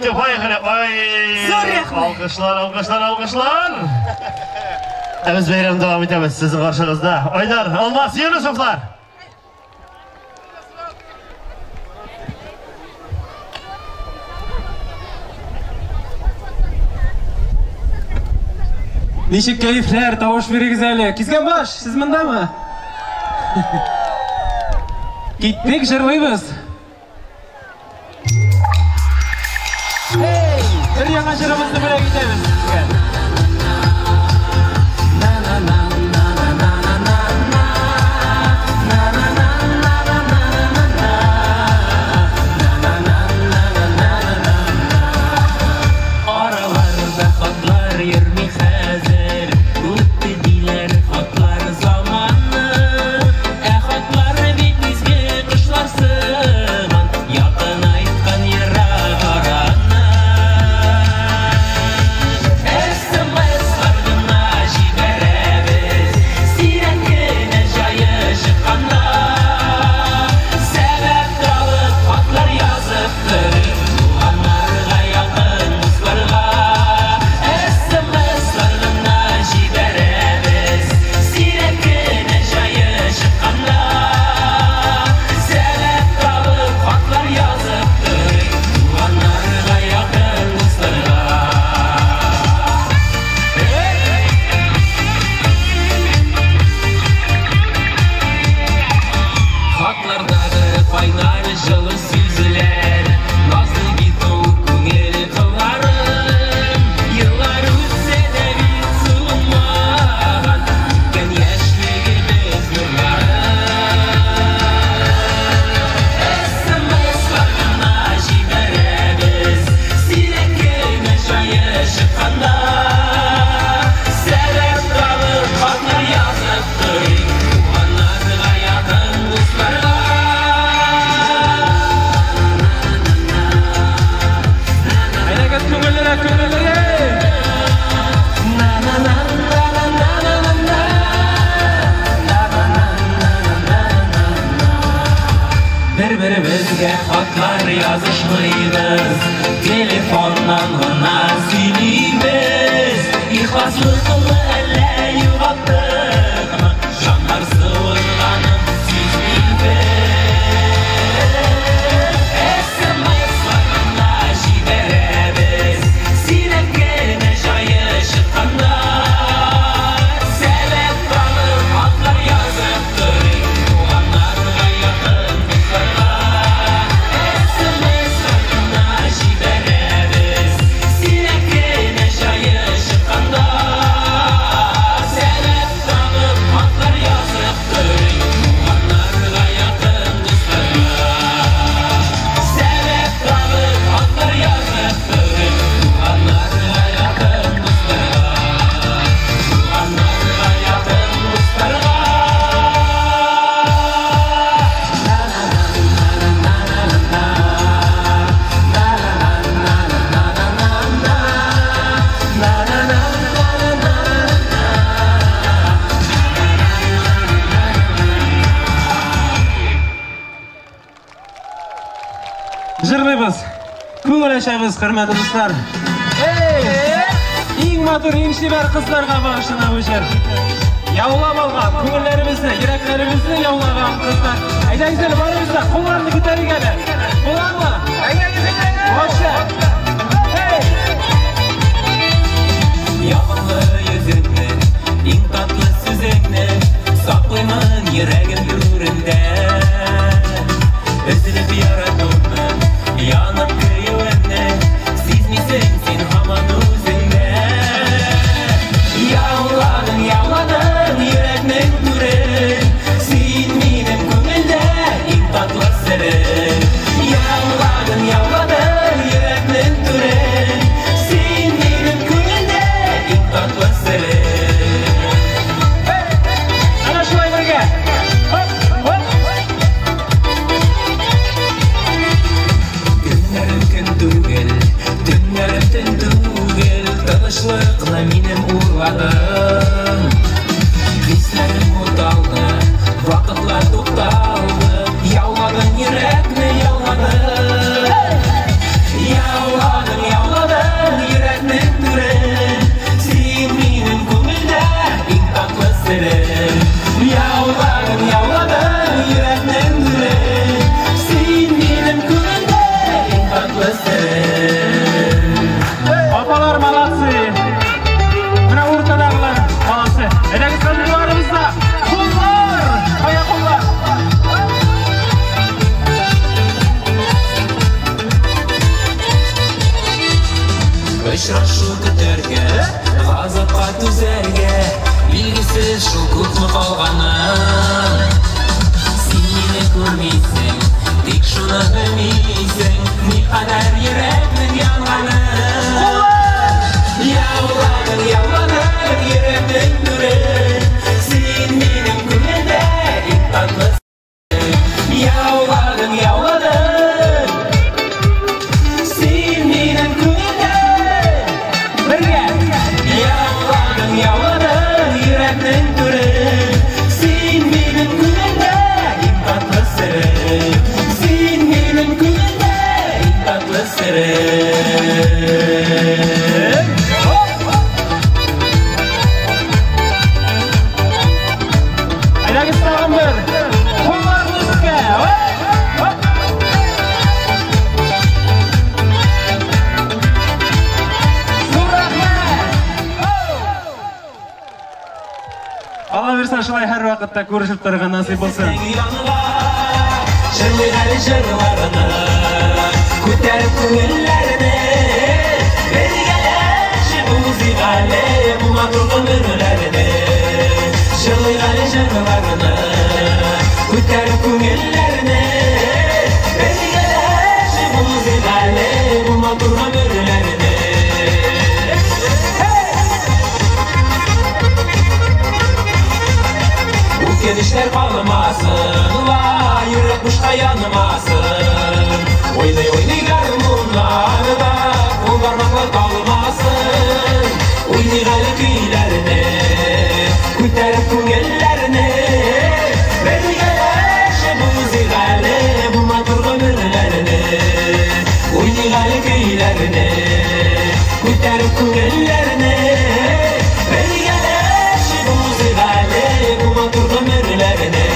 китте, поехали. Ой, алкышлар, алкышлар, алкышлар. Ә без бәйрәм дәвам итәбез сезнең каршыгызда. Айдар, Алмаз Юнусовлар. Ничек кәефләр, тавыш бирегез әле. Кизгән баш, сез мондамы? Киттек, җырлыйбыз. Hey, бер яңа җырыбызны бүләк итәбез сезгә. Араларда хатлар йөрми хәзер, үтте диләр хатлар заманы. Ә хатлар бит изге кошлар сыман, якынайткан ерак араны. СМС-лар гына җибәрәбез, сирәк кенә җае чыкканда. Сәбәп табып хатлар язып торыйк, туганнарга, якын дусларга. СМС-лар гына җибәрәбез, сирәк кенә җае чыкканда. Сәбәп табып хатлар язып торыйк, туганнарга, якын дусларга. Хатлардагы кайнар җылы сүзләр, назлы бит ул күңел кылларын. Еллар үтсә дә бит суынмаган, үткән яшьлегебез нурларын. СМС-лар гына җибәрәбез, сирәк кенә җае чыкканда. Сәбәп табып хатлар язып торыйк, туганнарга, якын дусларга. Әйдәгез, күңеллерәк, күңеллерәк. Бер-беребезгә хатлар язышмыйбыз, телефоннан гына сөйлибез. Ихласлыкны әллә югалттыкмы, җаннар суынганын сизмибез. СМС-лар гына җибәрәбез, сирәк кенә җае чыкканда. Сәбәп табып хатлар язып торыйк, туганнарга, якын дусларга. СМС-лар гына җибәрәбез, сирәк кенә җае чыкканда. Сәбәп табып хатлар язып торыйк, туганнарга, якын дусларга. Сәбәп табып хатлар язып торыйк, туганнарга, якын дусларга. Туганнарга, якын дусларга. Җырлыйбыз. Күңел ачабыз, хөрмәтле дуслар. Эй! Иң матур, иң чибәр кызларга багышлана бу җыр. Яулап алган күңелләребезне, йөрәкләребезне яулаган кызлар. Әйдәгез әле барыбыз да кулларны күтәрик әле. Буламы? Әйдәгез, әйдәгез. Башы. Эй! Ягымлы йөзеңне, иң татлы сүзеңне саклыймын йөрәгем түрендә. Өзелеп яратуымны, янып көюемне сизмисең син һаман үзеңдә. Яуладың, яуладың йөрәкнең түрен, син минем күңелдә иң татлы серем. Яуладың, яуладың йөрәкнең түрен, син минем күңелдә иң татлы серем. Әнә шулай бергә. Хоп, хоп. Көннәрем көн түгел, төннәрем төн түгел. Яуладың, яуладың йөрәкнең түрен. Син минем күңелдә иң татлы серем. Апалар молодцы. Менә уртадагылар молодцы. Әйдәгез хәзер куллар! Кая куллар? Очрашу көтәргә, газапка түзәргә, билгесез шул күпме калганын. Син мине күрмисең, тик шуны белмисең, никадәр йөрәкнең янганын. Яуладың, яуладың йөрәкнең түрен, син минем күңелдә иң татлы серем. Яуладың, яуладың, син минем күңелдә. Бергә! Яуладың, яуладың йөрәкнең түрен, син минем күңелдә иң татлы серем. Син минем күңелдә иң татлы серем. Әйдәгез тагын бер. Кулларны өскә. Оп! Зур рәхмәт! Алла бирсә, шулай һәр вакытта күрешеп торырга насыйп булсын. Җырлыйк әле җырларны, күтәреп күңелләрне, бергәләшеп узыйк әле бу матур гомерләрне. Җырлыйк әле җырларны, күтәреп күңелләрне, бергәләшеп узыйк әле бу матур гомерләрне. Үткән калмасын, ла, йөрәк бушка янмасын. Уйный-уйный гармуннарда, кул бармаклар талмасын. Уйныйк әле көйләрне, күтәреп күңелләрне, бергәләшеп узыйк әле бу матур гомерләрне. Уйныйк әле көйләрне, күтәреп күңелләрне, бергәләшеп узыйк әле бу матур гомерләрне.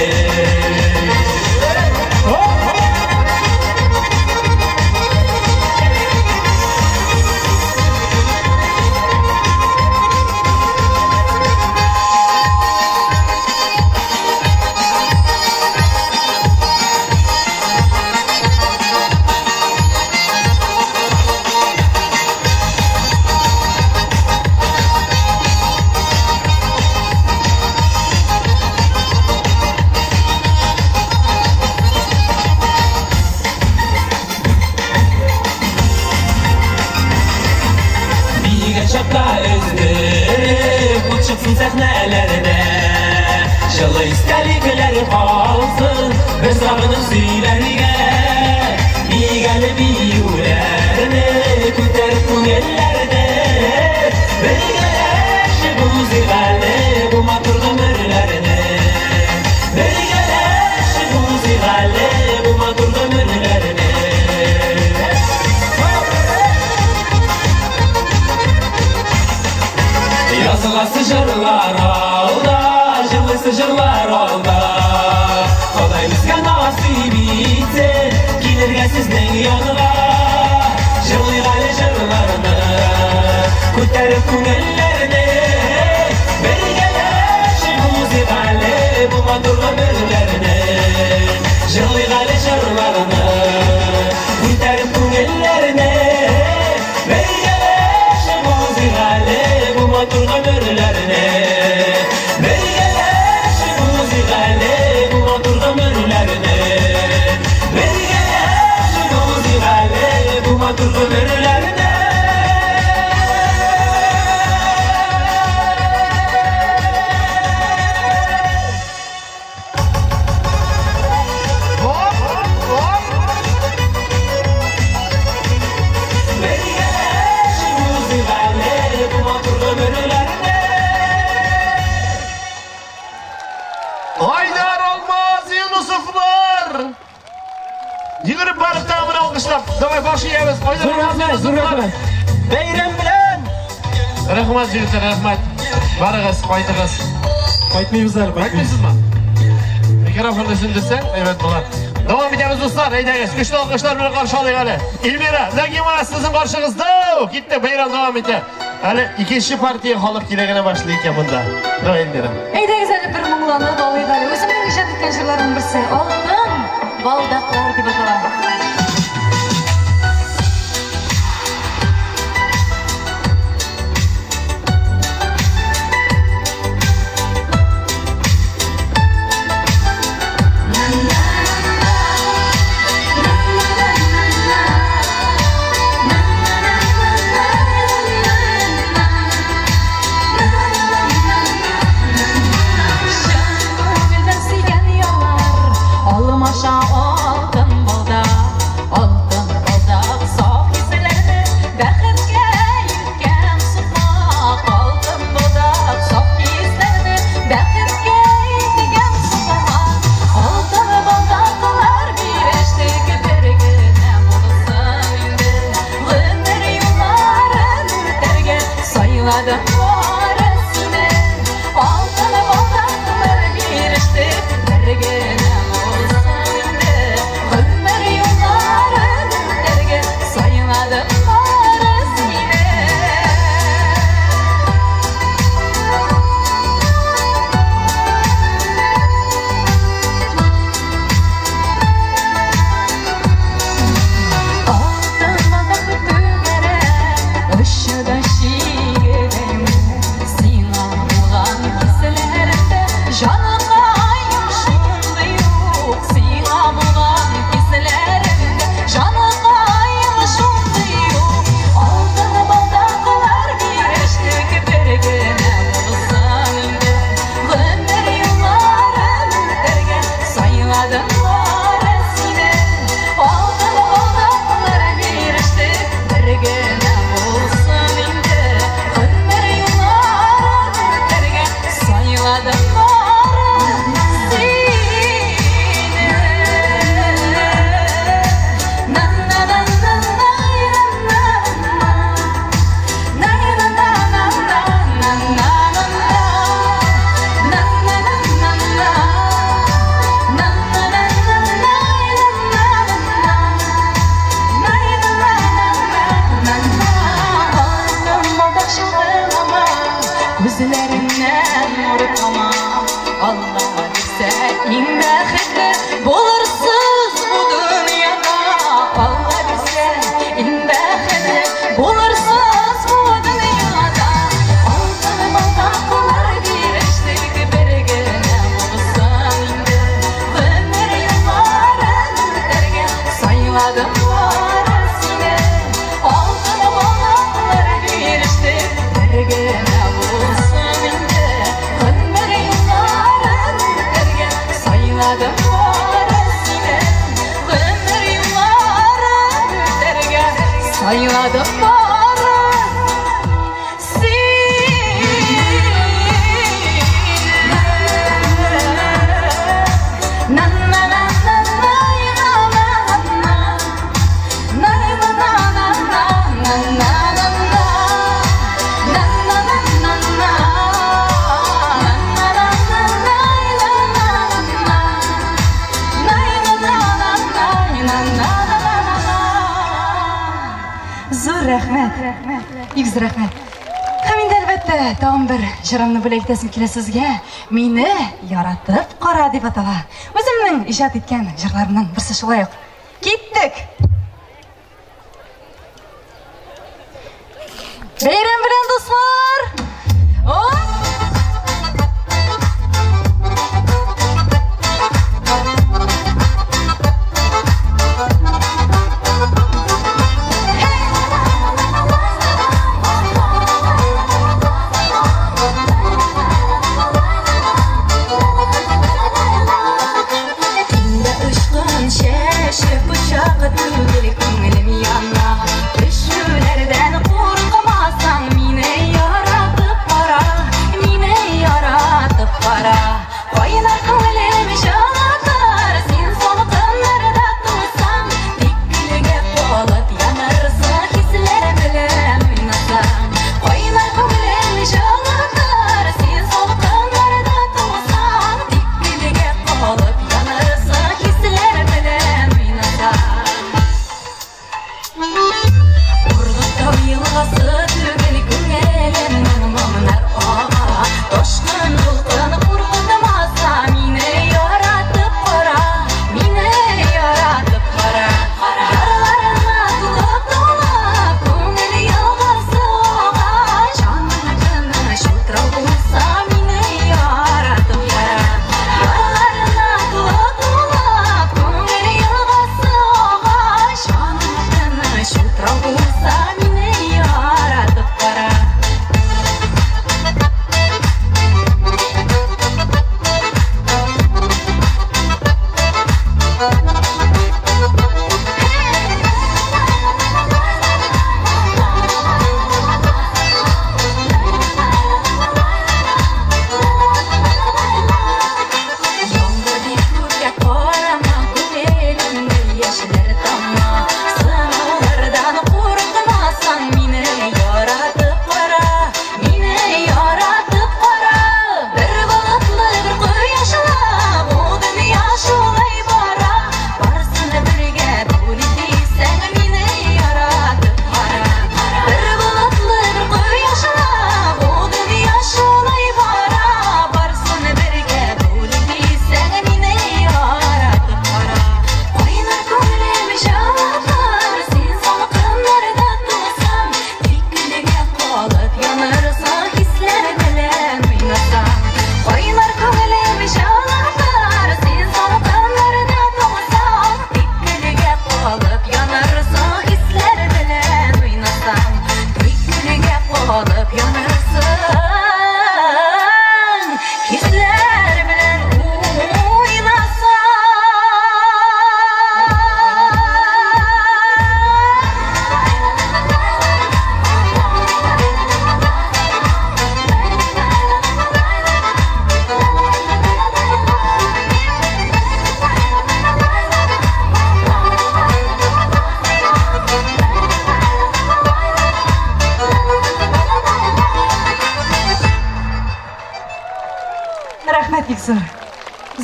Биегән чакта өздереп, ут чыксын сәхнәләрдә. Җылы истәлекләр калсын, бер сагынып сөйләргә. Биик әле биюләрне, күтәреп күңелләрне, бергәләшеп узыйк әле бу матур гомерләрне. Бергәләшеп узыйк әле бу матур гомерләрне. Языласы җырлар алда, җырлыйсы җырлар алда. Ходай безгә насыйп итсен, килергә сезнең янга. Җырлыйк әле җырларны, күтәреп күңелләрне, бергәләшеп узыйк әле бу матур гомерләрне. Җырлыйк әле җырларны, күтәреп күңелләрне, бергәләшеп узыйк әле бу матур гомерләрне. Бергәләшеп узыйк әле бу матур гомерләрне. Бергәләшеп узыйк әле бу матур гомерләрне. Бергәләшеп узыйк әле бу матур гомерләрне. Айдар Алмаз Юнусовлар! Йөгереп барып тагын бер алкышлап. Давай баш иябез. Айдар Зур рәхмәт, зур рәхмәт. Бәйрәм белән! Рәхмәт, егетләр, рәхмәт. Барыгыз, кайтыгыз. Кайтмыйбыз әле, Кайтмыйсызмы? Микрофонны сүндерсәң, әйбәт була. Дәвам итәбез, дуслар. Әйдәгез, көчле алкышлар белән каршы алыйк әле. Эльмира Нагимова сезнең каршыгызда. Китте, бәйрәм дәвам итә. Әле икенче партия халык килә генә башлый икән монда. Давай, Эльмира. Әйдәгез әле бер моңланып алыйк әле. Үземнең иҗат иткән җырларымның берсе. Алтын балдаклар дип атала. Җырымны бүләк итәсем килә сезгә. Мине яратып кара дип атала. Үземнең иҗат иткән җырларымның берсе шулай ук. Киттек! Бәйрәм белән, дуслар! Оп! Şeş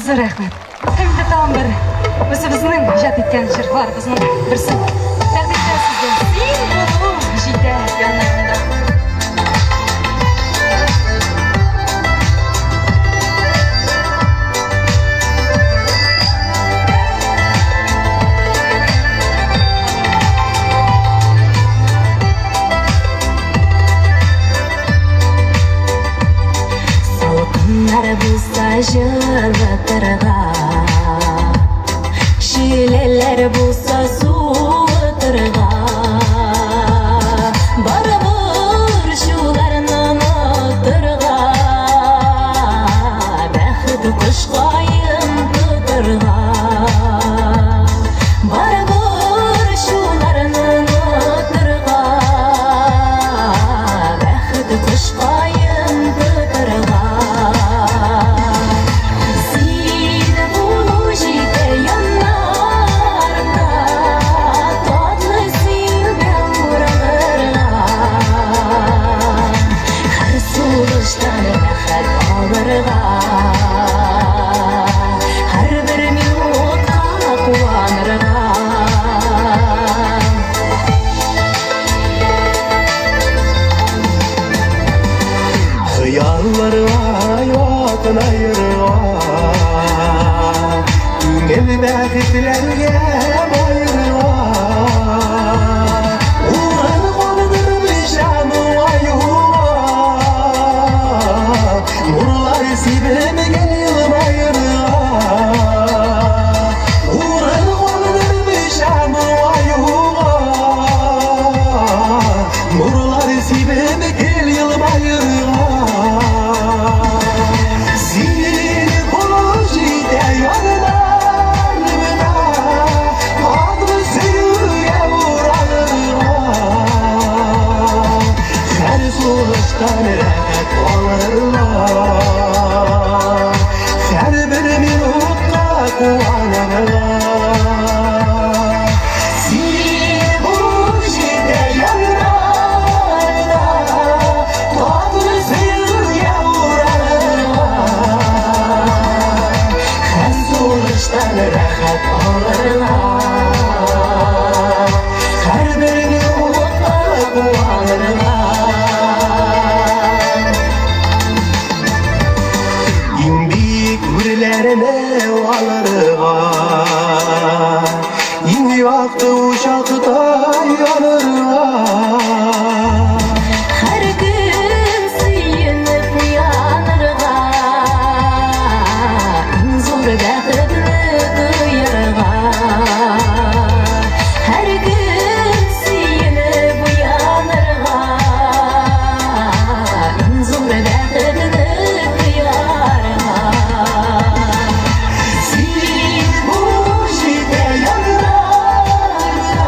Зур рәхмәт. Һәм инде тагын бер үзебезнең иҗат иткән җырларыбызның берсен тәкъдим итәм сезгә. Син булу җитә яннарымда. Салкыннар булса җылытырга, Җилләр булса суытырга, Барыбер шуларны онытырга, Бәхет кошкаен тотырга. Барыбер шуларны онытырга, Бәхет кошкаен тотырга. Син булу җитә яннарымда, Татлы сөюгә уралырга, Һәр сулыштан рәхәт алырга, Һәрбер минутка куанырга. Хыялларга якынаерга, Күңел бәхетләргә баерга. Урын калдырып җаның аюга, Нурлар сибеп гел елмаерга. Урын калдырып җаның аюга, Нурлар сибеп гел елмаерга. Син булу җитә яннарымда, Татлы сөюгә уралырга, Һәр сулыштан рәхәт алырга, Һәрбер минутка куанырга. Син булу җитә яннарымда, Татлы сөюгә уралырга, Һәр сулыштан рәхәт алырга, Һәрбер минутка куанырга. Иң биек үрләрне алырга, Иң якты учакта янырга. Һәр көн сөенеп уянырга, Иң зур бәхетне тоярга. Һәр көн сөенеп уянырга, Иң зур бәхетне тоярга. Син булу җитә яннарымда,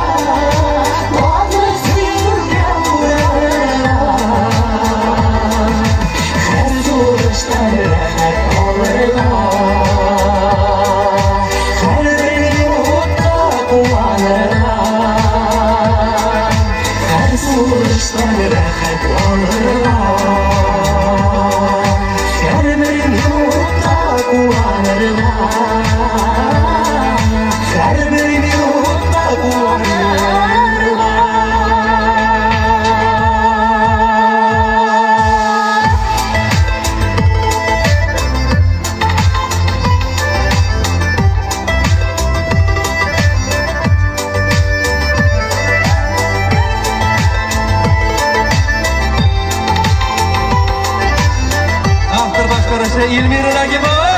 Татлы сөюгә уралырга, Һәр сулыштан рәхәт алырга, Һәрбер минутка куанырга, Һәр сулыштан рәхәт алырга, Һәрбер минутка куанырга, Һәрбер минутка куанырга. Автор башкаручы Эльмира Рагимова.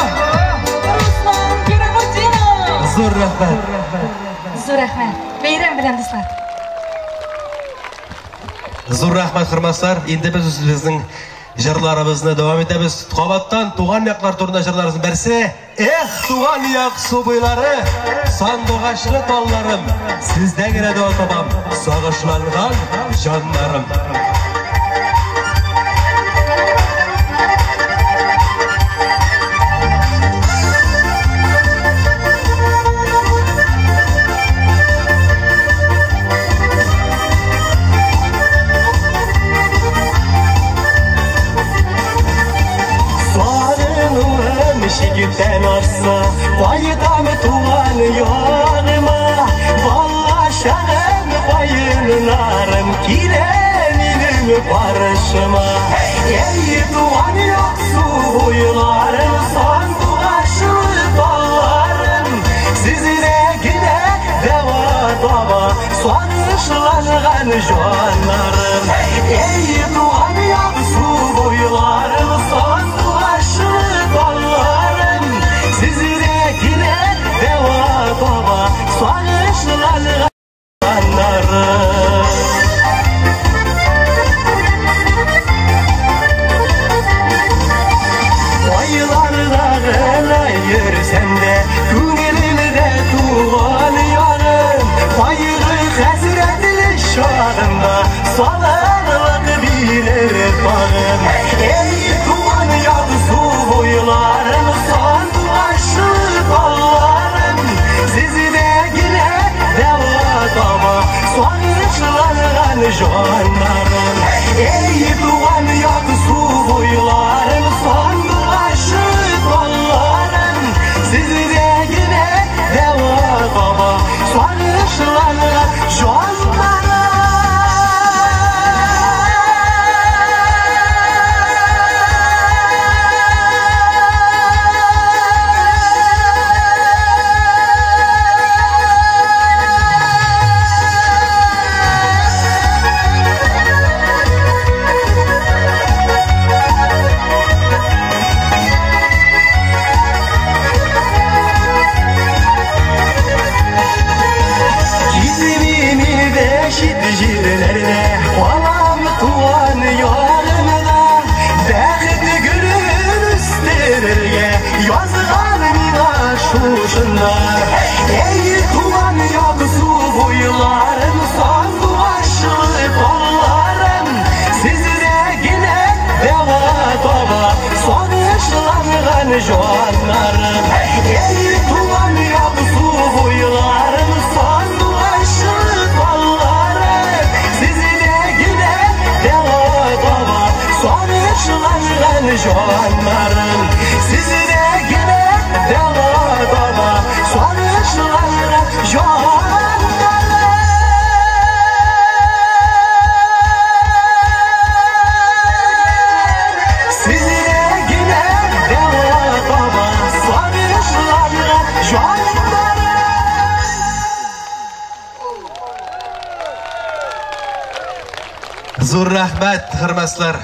Руслан Кирамутдинов. Зур рәхмәт. Зур рәхмәт. Бәйрәм белән, дуслар. Зур рәхмәт, хөрмәтләр. Инде без үзебезнең җырларыбызны дәвам итәбез. Кабаттан туган яклар турында җырларыбызның берсе. Эх, туган як су буйлары, сандугачлы талларым, сездә генә дәва табам, сагышланган җаннарым. Сагынуым чиктән ашса. ягыма, балашагым каеннарым килә минем каршыма. Эй, туган як су буйларым, сандугачлы талларым, сездә генә дәва таба сагышланган җаннарым. Эй, туган як су буйларым, сандугачлы талларым, сездә генә дәва таба сагышланган җаннарым. Айларда гына йөрсәм дә, күңелемдә туган ягым, кайгы хәсрәтле чагымда сабырлык бирер тагын. Эй, туган як су буйларым, сандугачлы талларым, сездә генә дәва таба сагышланган җаннарым. Эй, туган як су буйларым, сандугачлы талларым, сездә генә дәва таба сагышланган җаннарым. Чит җирләрдә калам туган ягымда, бәхет гөлен үстерергә язган миңа шушында. Эй, туган як су буйларым, сандугачлы талларым, сездә генә дәва таба сагышланган җаннарым. Эй, туган як су буйларым, сандугачлы талларым, сездә генә дәва таба сагышланган җаннарым. Сездә генә дәва таба сагышланган җаннарым. Сездә генә дәва таба сагышланган җаннарым. Зур рәхмәт, хөрмәтләр.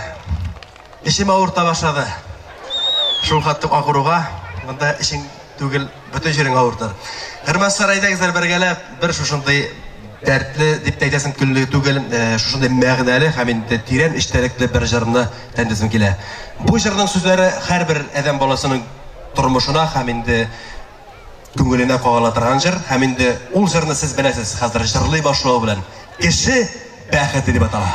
Эшем авырта башлады. Шул хәтле авыруга, монда эшең түгел, бөтен җирең авыртыр. Хөрмәтләр, әйдәгезләр бергәләп бер шушындый дәртле дип тә әйтәсем килде түгел, шушындый мәгънәле һәм инде тирән эчтәлекле бер җырны тәнлисем килә. Бу җырның сүзләре һәрбер адәм баласының тормышына һәм инде күңеленә кагыла торган җыр, һәм инде ул җырны сез беләсез, хәзер җырлый башлау белән кеше бәхете дип атала.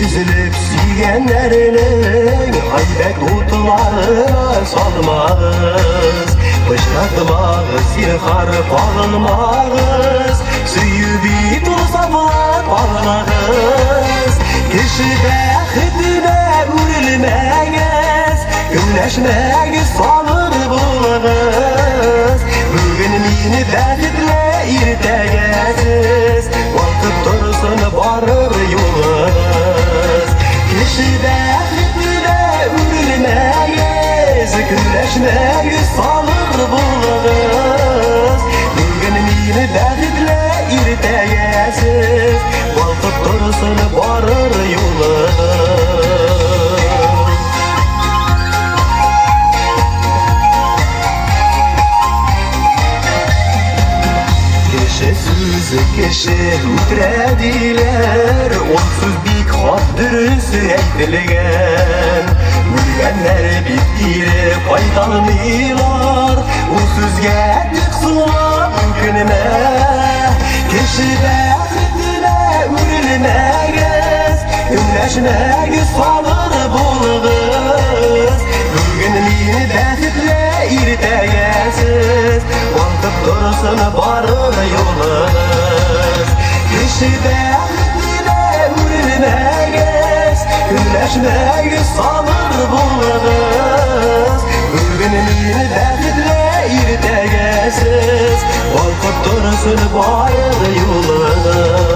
Üzülüp сөйгәннәренең гайбәт утларына салмагыз, пычратмагыз, зинһар кагылмагыз, сөю бит ул сафлап алмагыз. Кеше бәхетенә үрелмәгез, көнләшмәгез, сабыр булыгыз. Бүген мине бәхетле иртәгә сез, балкып торсын барыр юлыгыз. Кеше бәхетенә үрелмәгез, көнләшмәгез, сабыр булыгыз. Бүген мине бәхетле иртәгә сез, балкып торсын барыр юлыгыз. Кеше сүзе кеше үтерә диләр, ул сүз бик хак дөрес әйтелгән. Үлгәннәр бит кире кайталмыйлар, ул сүзгә тик соңлап үкенмә. Кеше бәхетенә үрелмәгез, Көнләшмәгез, сабыр булыгыз. Бүген мин бәхетле, иртәгә сез. Балкып торсын барыр юлыгыз. Кеше бәхетенә үрелмәгез, көнләшмәгез, сабыр булыгыз. Бүген мин бәхетле, иртәгә сез. Балкып торсын барыр юлыгыз.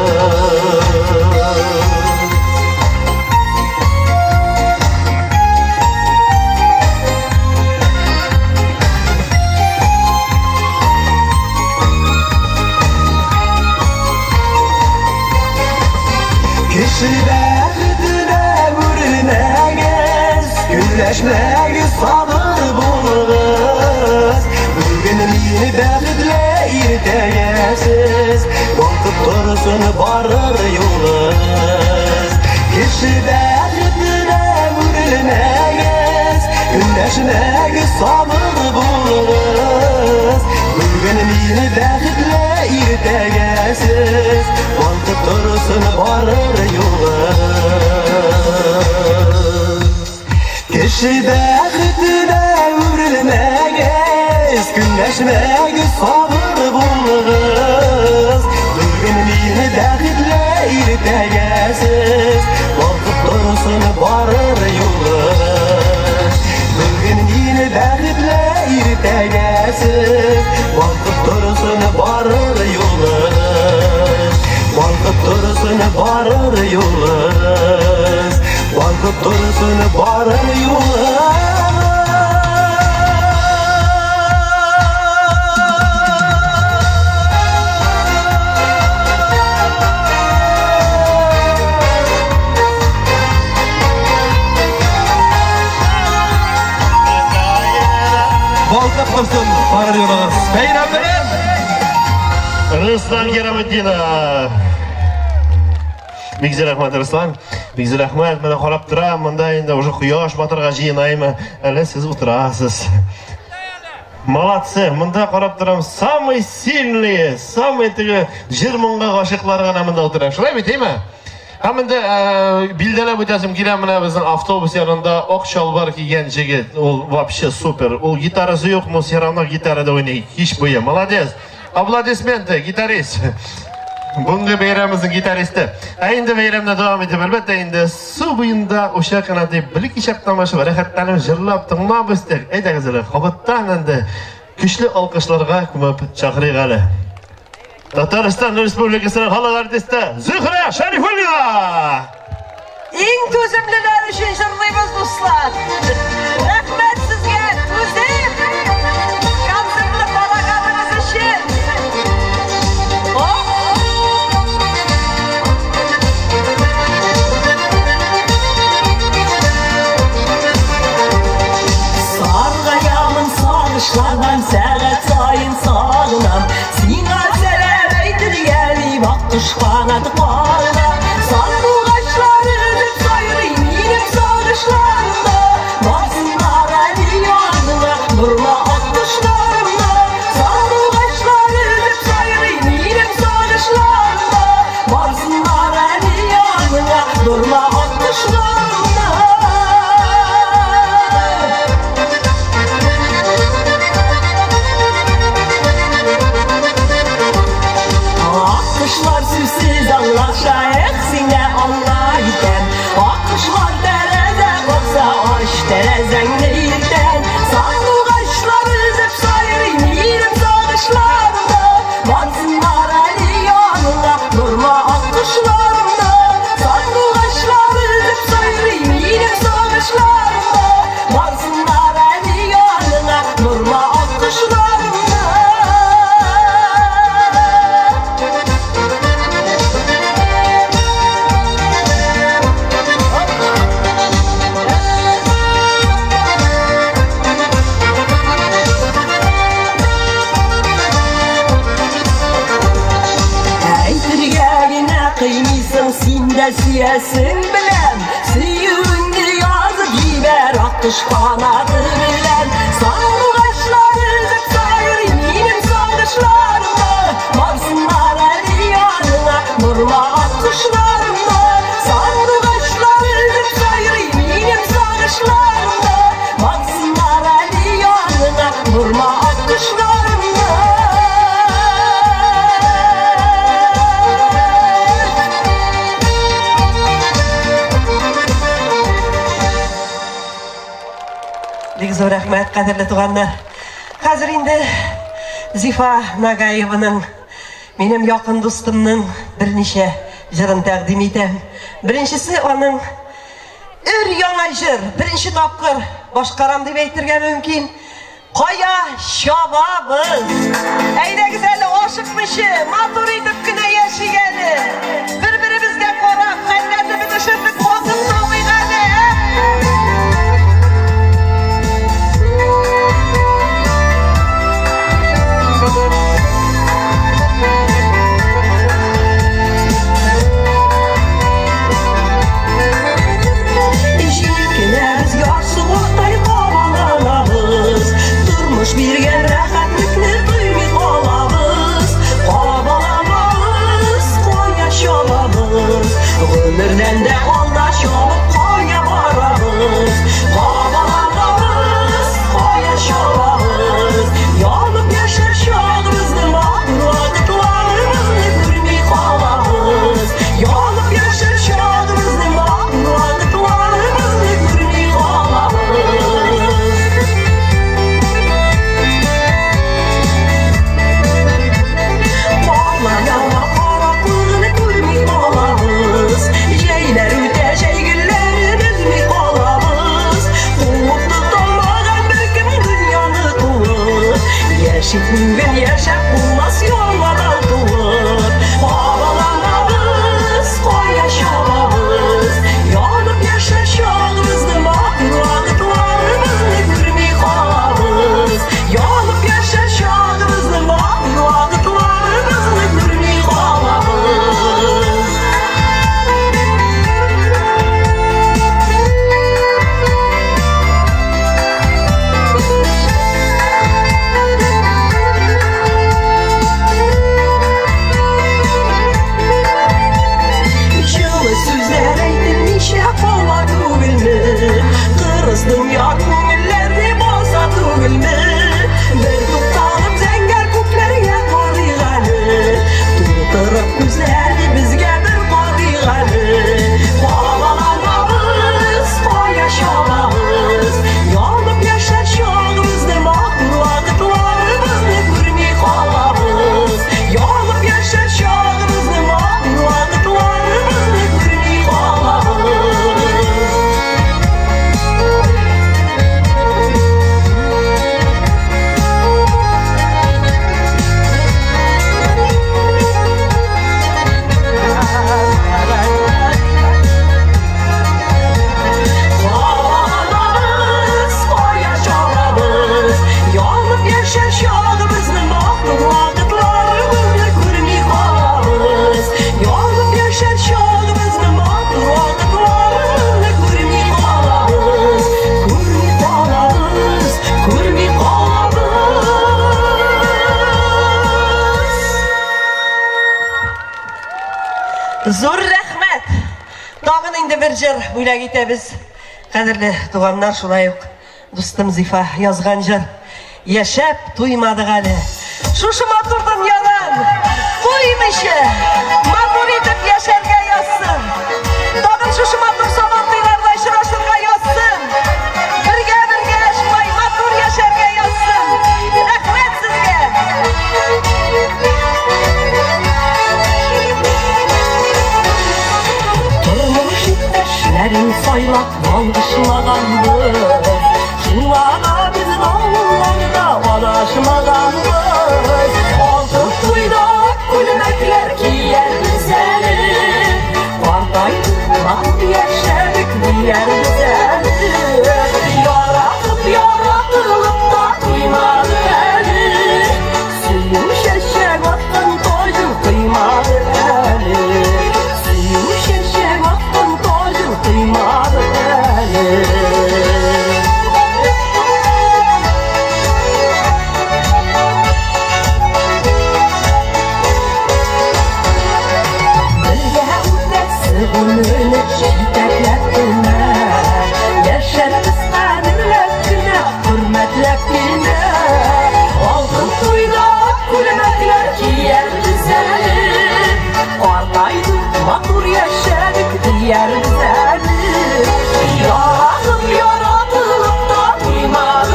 Кеше бәхетенә үрелмәгез, көнләшмәгез, сабыр булыгыз. Бүген мин бәхетле, иртәгә сез. Балкып торсын барыр юлыгыз. Кеше бәхетенә үрелмәгез, көнләшмәгез, сабыр булыгыз. Бүген мин бәхетле, иртәгә сез. Балкып торсын барыр юлыгыз. Кеше бәхетенә үрелмәгез, көнләшмәгез, сабыр булыгыз. Бүген мин бәхетле, иртәгә сез. Балкып торсын барыр юлыгыз. Бүген мин бәхетле, иртәгә сез. Балкып торсын барыр юлыгыз. Балкып торсын барыр юлыгыз. Балкып торсын барыр юлыгыз. Балкып торсын барыр юлыгыз. Бәйрәм белән! Руслан Кираметдинов. Бик зур рәхмәт, Руслан. Бик зур рәхмәт. Менә карап торам, монда инде уже кояш батырга җыенаймы? Әле сез утырасыз. Молодцы. Монда карап торам, самый сильные, самый теге җыр моңга гашыйклар гына монда утыра. Шулай бит, әйме? Һәм инде билгеләп үтәсем килә, менә безнең автобус янында ак чалбар кигән җегет, ул вообще супер. Ул гитарасы юк, но все равно гитарада уйный. Кич буе. Молодец. Аплодисменты, гитарист. Бүгенге бәйрәмебезнең гитаристы. Ә инде бәйрәмне дәвам итеп, әлбәттә инде су буенда уча кына дип бер кичәк тамаша рәхәтләнеп җырлап тыңлап үстек. Әйдәгез әле, кабаттан инде көчле алкышларга күмеп чакырыйк әле. Татарстан Республикасының халык артисты Зөһрә Шәрифуллина! Иң түземлеләр өчен җырлыйбыз, дуслар. Рәхмәт сезгә, түзем! Концертны караганыгыз өчен. Оп! Саргаямын сагышлардан, сәгать саен сагынам. Сиңа сәлам әйтергә дип аккош канаты кагына. Сандугачлар өзеп сайрый минем сагышларымда. Барсыннар әле яныңа, нурлы аккошларымда. Сандугачлар өзеп сайрый минем сагышларымда. Барсыннар әле яныңа, нурлы аккошларымда. Аккошлар сүзсез аңлаша, эх, сине аңлар икән. Аккошлар тәрәзә какса, ач тәрәзәңне иртән. Сандугачлар өзеп сайрый минем сагышларымда. Барсыннар әле яныңа, нурлы аккошларымда. Сандугачлар өзеп сайрый минем сагышларымда. Барсыннар әле яныңа, нурлы аккошларымда. Әйтергә генә кыймыйсың, син дә сөясең, беләм. Сөюеңне язып җибәр аккош канаты белән. Сандугачлар өзеп сайрый минем сагышларымда. Барсыннар әле яныңа, нурлы аккошларымда. Сандугачлар Бик зур рәхмәт, кадерле туганнар. Хәзер инде Зифа Нагаеваның, минем якын дустымның берничә җырын тәкъдим итәм. Беренчесе аның өр яңа җыр, беренче тапкыр башкарам дип әйтергә мөмкин. Кая чабабыз? Әйдәгез әле ашыкмыйча, матур итеп кенә яшик әле. Бер-беребезгә карап, хәлләрне бетешерлек вакыт табыйк әле. Җилкенәбез ярсулыктай кабаланабыз, тормыш биргән рәхәтлекне тоймый калабыз. Кабаланабыз, кая чабабыз, гомердән дә алда чабып кая барабыз. Кабаланабыз, кая чабабыз, янып яшәр чагыбызны, матур вакытларыбызны күрми калабыз. Янып яшәр чагыбызны, матур вакытларыбызны күрми калабыз. Парлар караклыгын күрми калабыз, җәйләр үтә, җәйгеләрен өзми калабыз. Куып тоталмаган беркем дөньяны тулып, яшик бүген яшәп булмас яңадан туып. Кабаланабыз, кая чабабыз, янып яшәр чагыбызны, матур вакытларыбызны күрми калабыз. Янып яшәр чагыбызны, матур вакытларыбызны күрми калабыз. Җылы сүзләр әйтелмичә кала түгелме? Кырыс дөнья күңелләрне баса түгелме? Бер тукталып зәңгәр күкләргә карыйк әле, тутырып күзләрне безгә бер карыйк әле. Кабаланабыз, кая чабабыз, янып яшәр чагыбызны, матур вакытларыбызны күрми калабыз. Янып яшәр чагыбызны, матур вакытларыбызны күрми калабыз. Кабаланабыз, кая чабабыз, янып яшәр чагыбызны, матур вакытларыбызны күрми калабыз. Янып яшәр чагыбызны, матур вакытларыбызны күрми калабыз. Күрми калабыз, күрми калабыз. Зур рәхмәт! Тагын инде бер җыр бүләк итәбез. Кадерле туганнар, шулай ук дустым Зифа язган җыр. Яшәп туймадык әле. Шушы матур дөньядан туймыйча, матур итеп яшәргә язсын. Тагын шушы матур сабантуйларда очрашырга язсын. Бергә-бергә шулай матур яшәргә язсын. Рәхмәт сезгә! Тормыш иптәшләрен сайлап ялгышлаганбыз, шуңа без авылларда адашмаганбыз. Алтын туйда күлмәкләр киярбез әле, картайдык, матур яшәдек диярбез әле. Яратып, яратылып та туймады әле, сөю чәчәк аткан таҗын тоймады әле. Сөю чәчәк аткан таҗын тоймады әле. Бергә үтәсе гомерне җитәкләп кенә, яшәрбез кадерләп кенә, хөрмәтләп кенә. Алтын туйда күлмәкләр киярбез әле, картайдык, матур яшәдек диярбез әле. Яратып, яратылып та туймады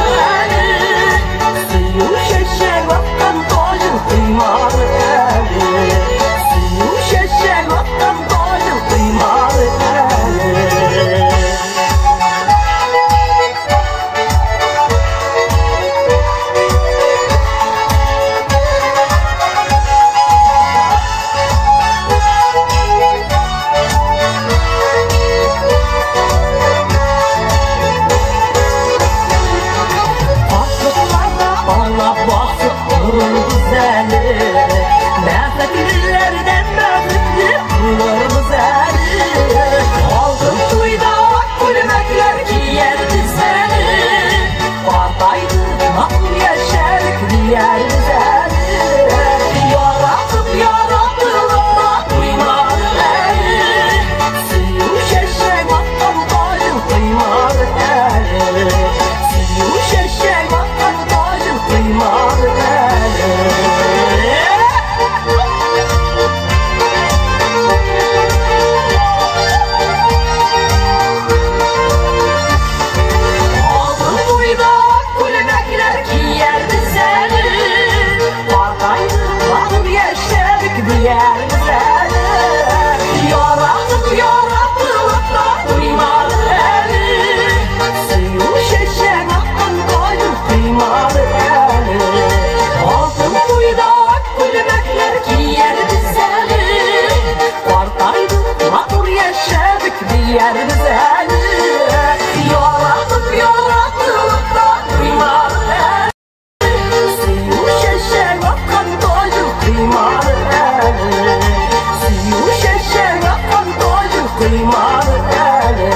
Тоймады әле,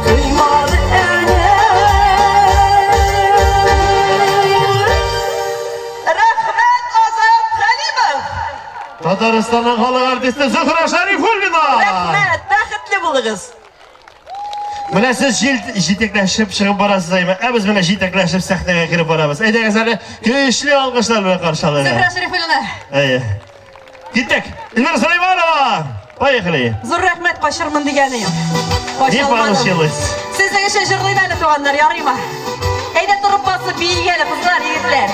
тоймады әле. Рәхмәт, Азат Хәлимов! Татарстанның халык артисты Зөһрә Шәрифуллина! Рәхмәт, бәхетле булыгыз. Менә сез җитәкләшеп чыгып барасыз, әйме? Ә без менә җитәкләшеп сәхнәгә кереп барабыз. Әйдәгез әле көчле алкышлар белән каршы алыйк. Зөһрә Шәрифуллина. Әйе. Киттек. Эльмира Сулейманова! Поехали. Зур рәхмәт, качырмын дигәне юк. Не получилось. Сезнең өчен җырлыйм әле, туганнар, ярыймы? Әйдә торып басып биик әле, кызлар, егетләр.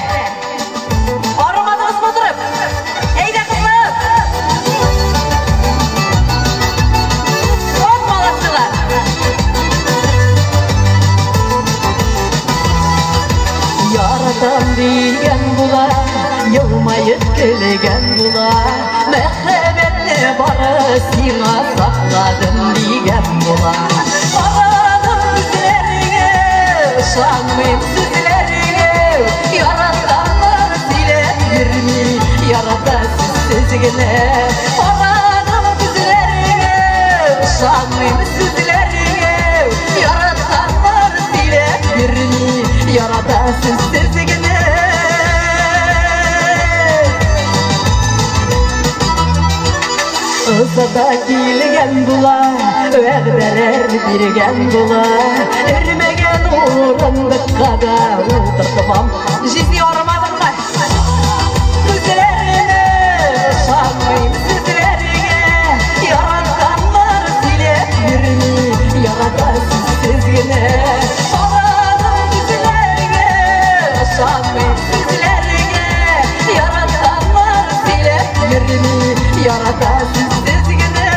Арымадыгызмы торып? Әйдә, кызлар! Вот молодцылар! Яратам дигән була, елмаеп көлгән була. Мәхәббәтне бары сиңа сакладым дигән була. Карадым күзләреңә, ышанмыйм сүзләреңә. Яратканнар сөйләп йөрми, ярата сүзсез генә. Карадым күзләреңә, ышанмыйм сүзләреңә. Яратканнар сөйләп йөрми, ярата сүзсез генә. Озата килгән була, вәгъдәләр биргән була. Өрмәгән урындыкка да утыртмам. Жизни арымадыңмы? Күзләреңә ышанмыйм сүзләреңә. Яратканнар сөйләп йөрми, ярата сүзсез генә. Карадым күзләреңә, ышанмыйм сүзләреңә. Яратканнар сөйләп йөрми, ярата сүзсез генә.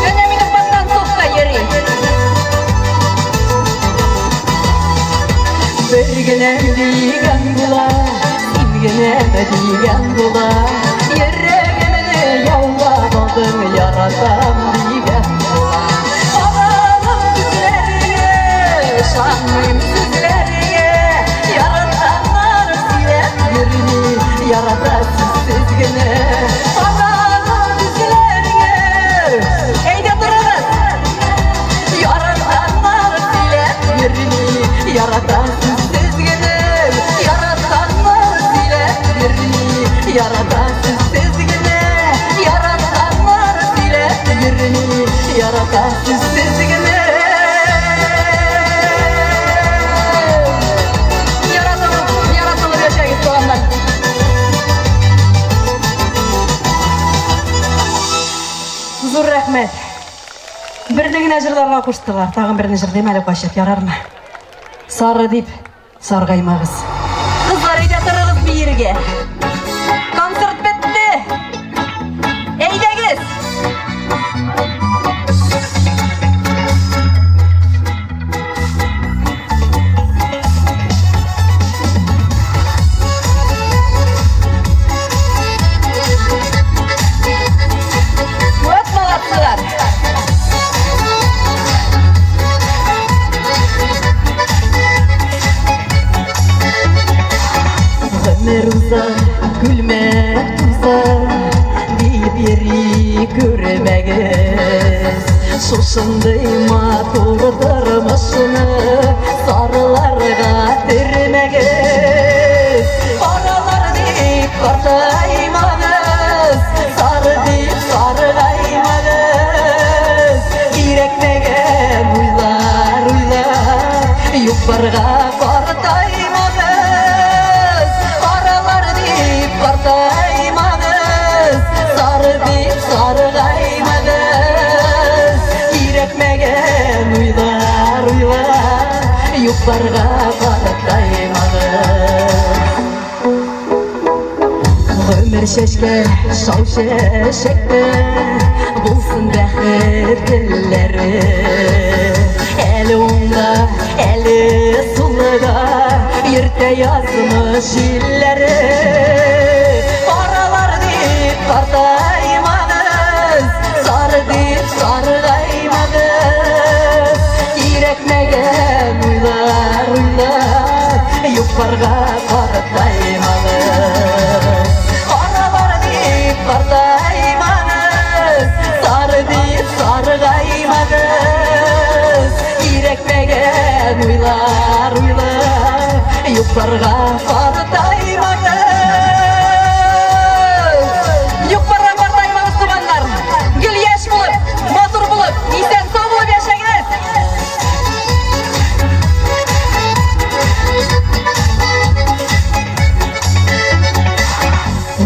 Әнә минем подтанцовка йөри. Бер генә дигән була, син генә дигән була. Йөрәгемне яулап алдың, яратам дигән була. Карадым күзләреңә, ышанмыйм сүзләреңә. Яратканнар сөйләп йөрми, ярата сүзсез генә. Карадым күзләреңә, Әйдә торыгыз! Яратканнар сөйләп йөрми, ярата сүзсез генә. Яратканнар сөйләп йөрми, ярата сүзсез генә. Яратканнар сөйләп йөрми, ярата сүзсез генә. Яратылып, яратылып яшәгез, туганнар. Зур рәхмәт. Берне генә җырларга куштылар. Тагын берне җырлыйм әле качып, ярармы? Сары дип саргаймагыз. Кызлар, әйдә торыгыз биергә. Концерт бетте. Әйдәгез! Вот молодцылар! Гомер уза, күлмәк туза, диеп йөри күрмәгез. Шушындый матур тормышны сарыларга төрмәгез. Каралар дип картаймагыз, сары дип саргаймагыз. Кирәкмәгән уйлар уйлап, юк-барга картаймагыз. Каралар дип картаймагыз, сары дип саргаймагыз. Кирәкмәгән уйлар уйлап, юк-барга картаймагыз. Гомер чәчкә, шау чәчәктә, булсын бәхет гөлләре. Әле уңда, әле сулда, йөртә язмыш җилләре. Каралар дип картаймагыз, сары дип саргаймагыз. Юк-барга картаймагыз. Юк-барга картаймагыз, туганнар. Гел яшь булып, матур булып, исән-сау булып яшәгез.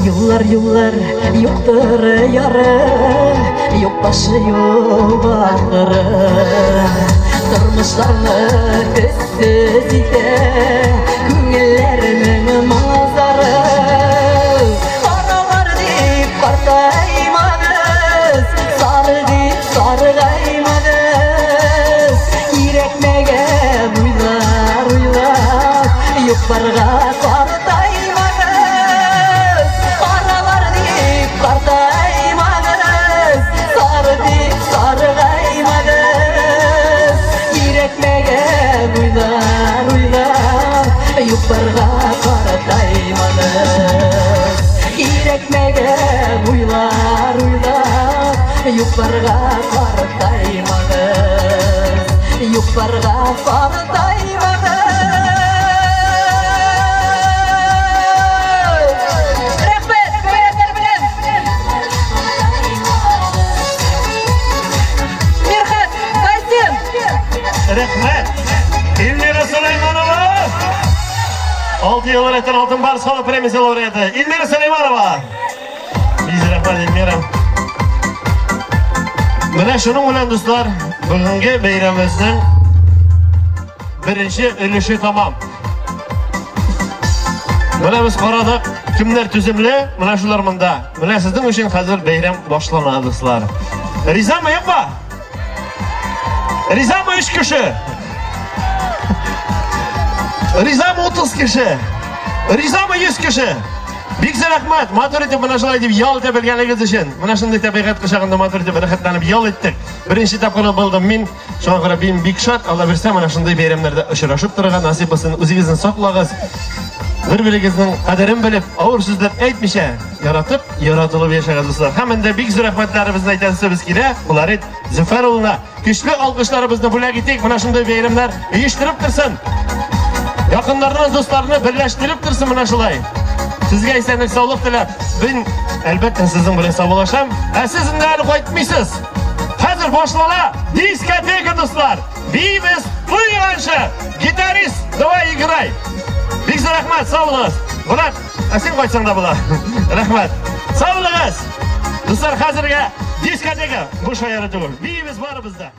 Юллар, юллар, юктыр яры, юк башы, юк ахыры. Тормышларны төссез итә күңелләрнең моң-зары. Каралар дип картаймагыз, сары дип саргаймагыз. Кирәкмәгән уйлар уйлап, юк-барга картаймагыз. Каралар дип картаймагыз, сары дип саргаймагыз. Кирәкмәгән уйлар уйлап, юк-барга картаймагыз. Кирәкмәгән уйлар уйлап, юк-барга картаймагыз. Юк-барга картаймагыз. Рәхмәт, күңелләр белән. Мирхат, Касим. Рәхмәт! Эльмира Сулейманова! 6 ел рәттән Алтын Барс халык премиясе лауреаты Эльмира Сулейманова! Бик рәхмәт, Эльмира. Менә шуның белән, дуслар, бүгенге бәйрәмебезнең беренче өлеше тамам. Менә без карадык, кемнәр түземле, менә шулар монда. Менә сезнең өчен хәзер бәйрәм башлана, дуслар. Ризамы, юкмы? Ризамы 3 кеше? Ризамы 30 кеше? Ризамы 100 кеше? Бик зур рәхмәт, матур итеп менә шулай дип ял итә белгәнегез өчен. Менә шундый табигать кочагында матур итеп рәхәтләнеп ял иттек. Беренче тапкыр булдым мин. Шуңа күрә мин бик шат. Алла бирсә, менә шундый бәйрәмнәрдә очрашып торырга насыйп булсын. Үзегезне саклагыз. Бер-берегезнең кадерен белеп, авыр сүзләр әйтмичә, яратып, яратылып яшәгез, дуслар. Һәм инде бик зур рәхмәтләребезне әйтәсебез килә. Флорид Зөфәр улына көчле алкышларыбызны бүләк итик. Менә шундый бәйрәмнәр оештырып торсын. Якыннарны, дусларны берләштереп торсын менә шулай. Сезгә исәнлек, саулык теләп, мин әлбәттә сезнең белән саубуллашам. Ә сез инде әле кайтмыйсыз. Хәзер башлана дискотека, дуслар. Биибез туйганчы. Гитарист, давай играй. Бик зур рәхмәт, сау булыгыз. Булат, ә син кайтсаң да була. Рәхмәт. Сау булыгыз. Дуслар, хәзергә дискотека. Бу шаяру түгел. Биибез барыбыз да.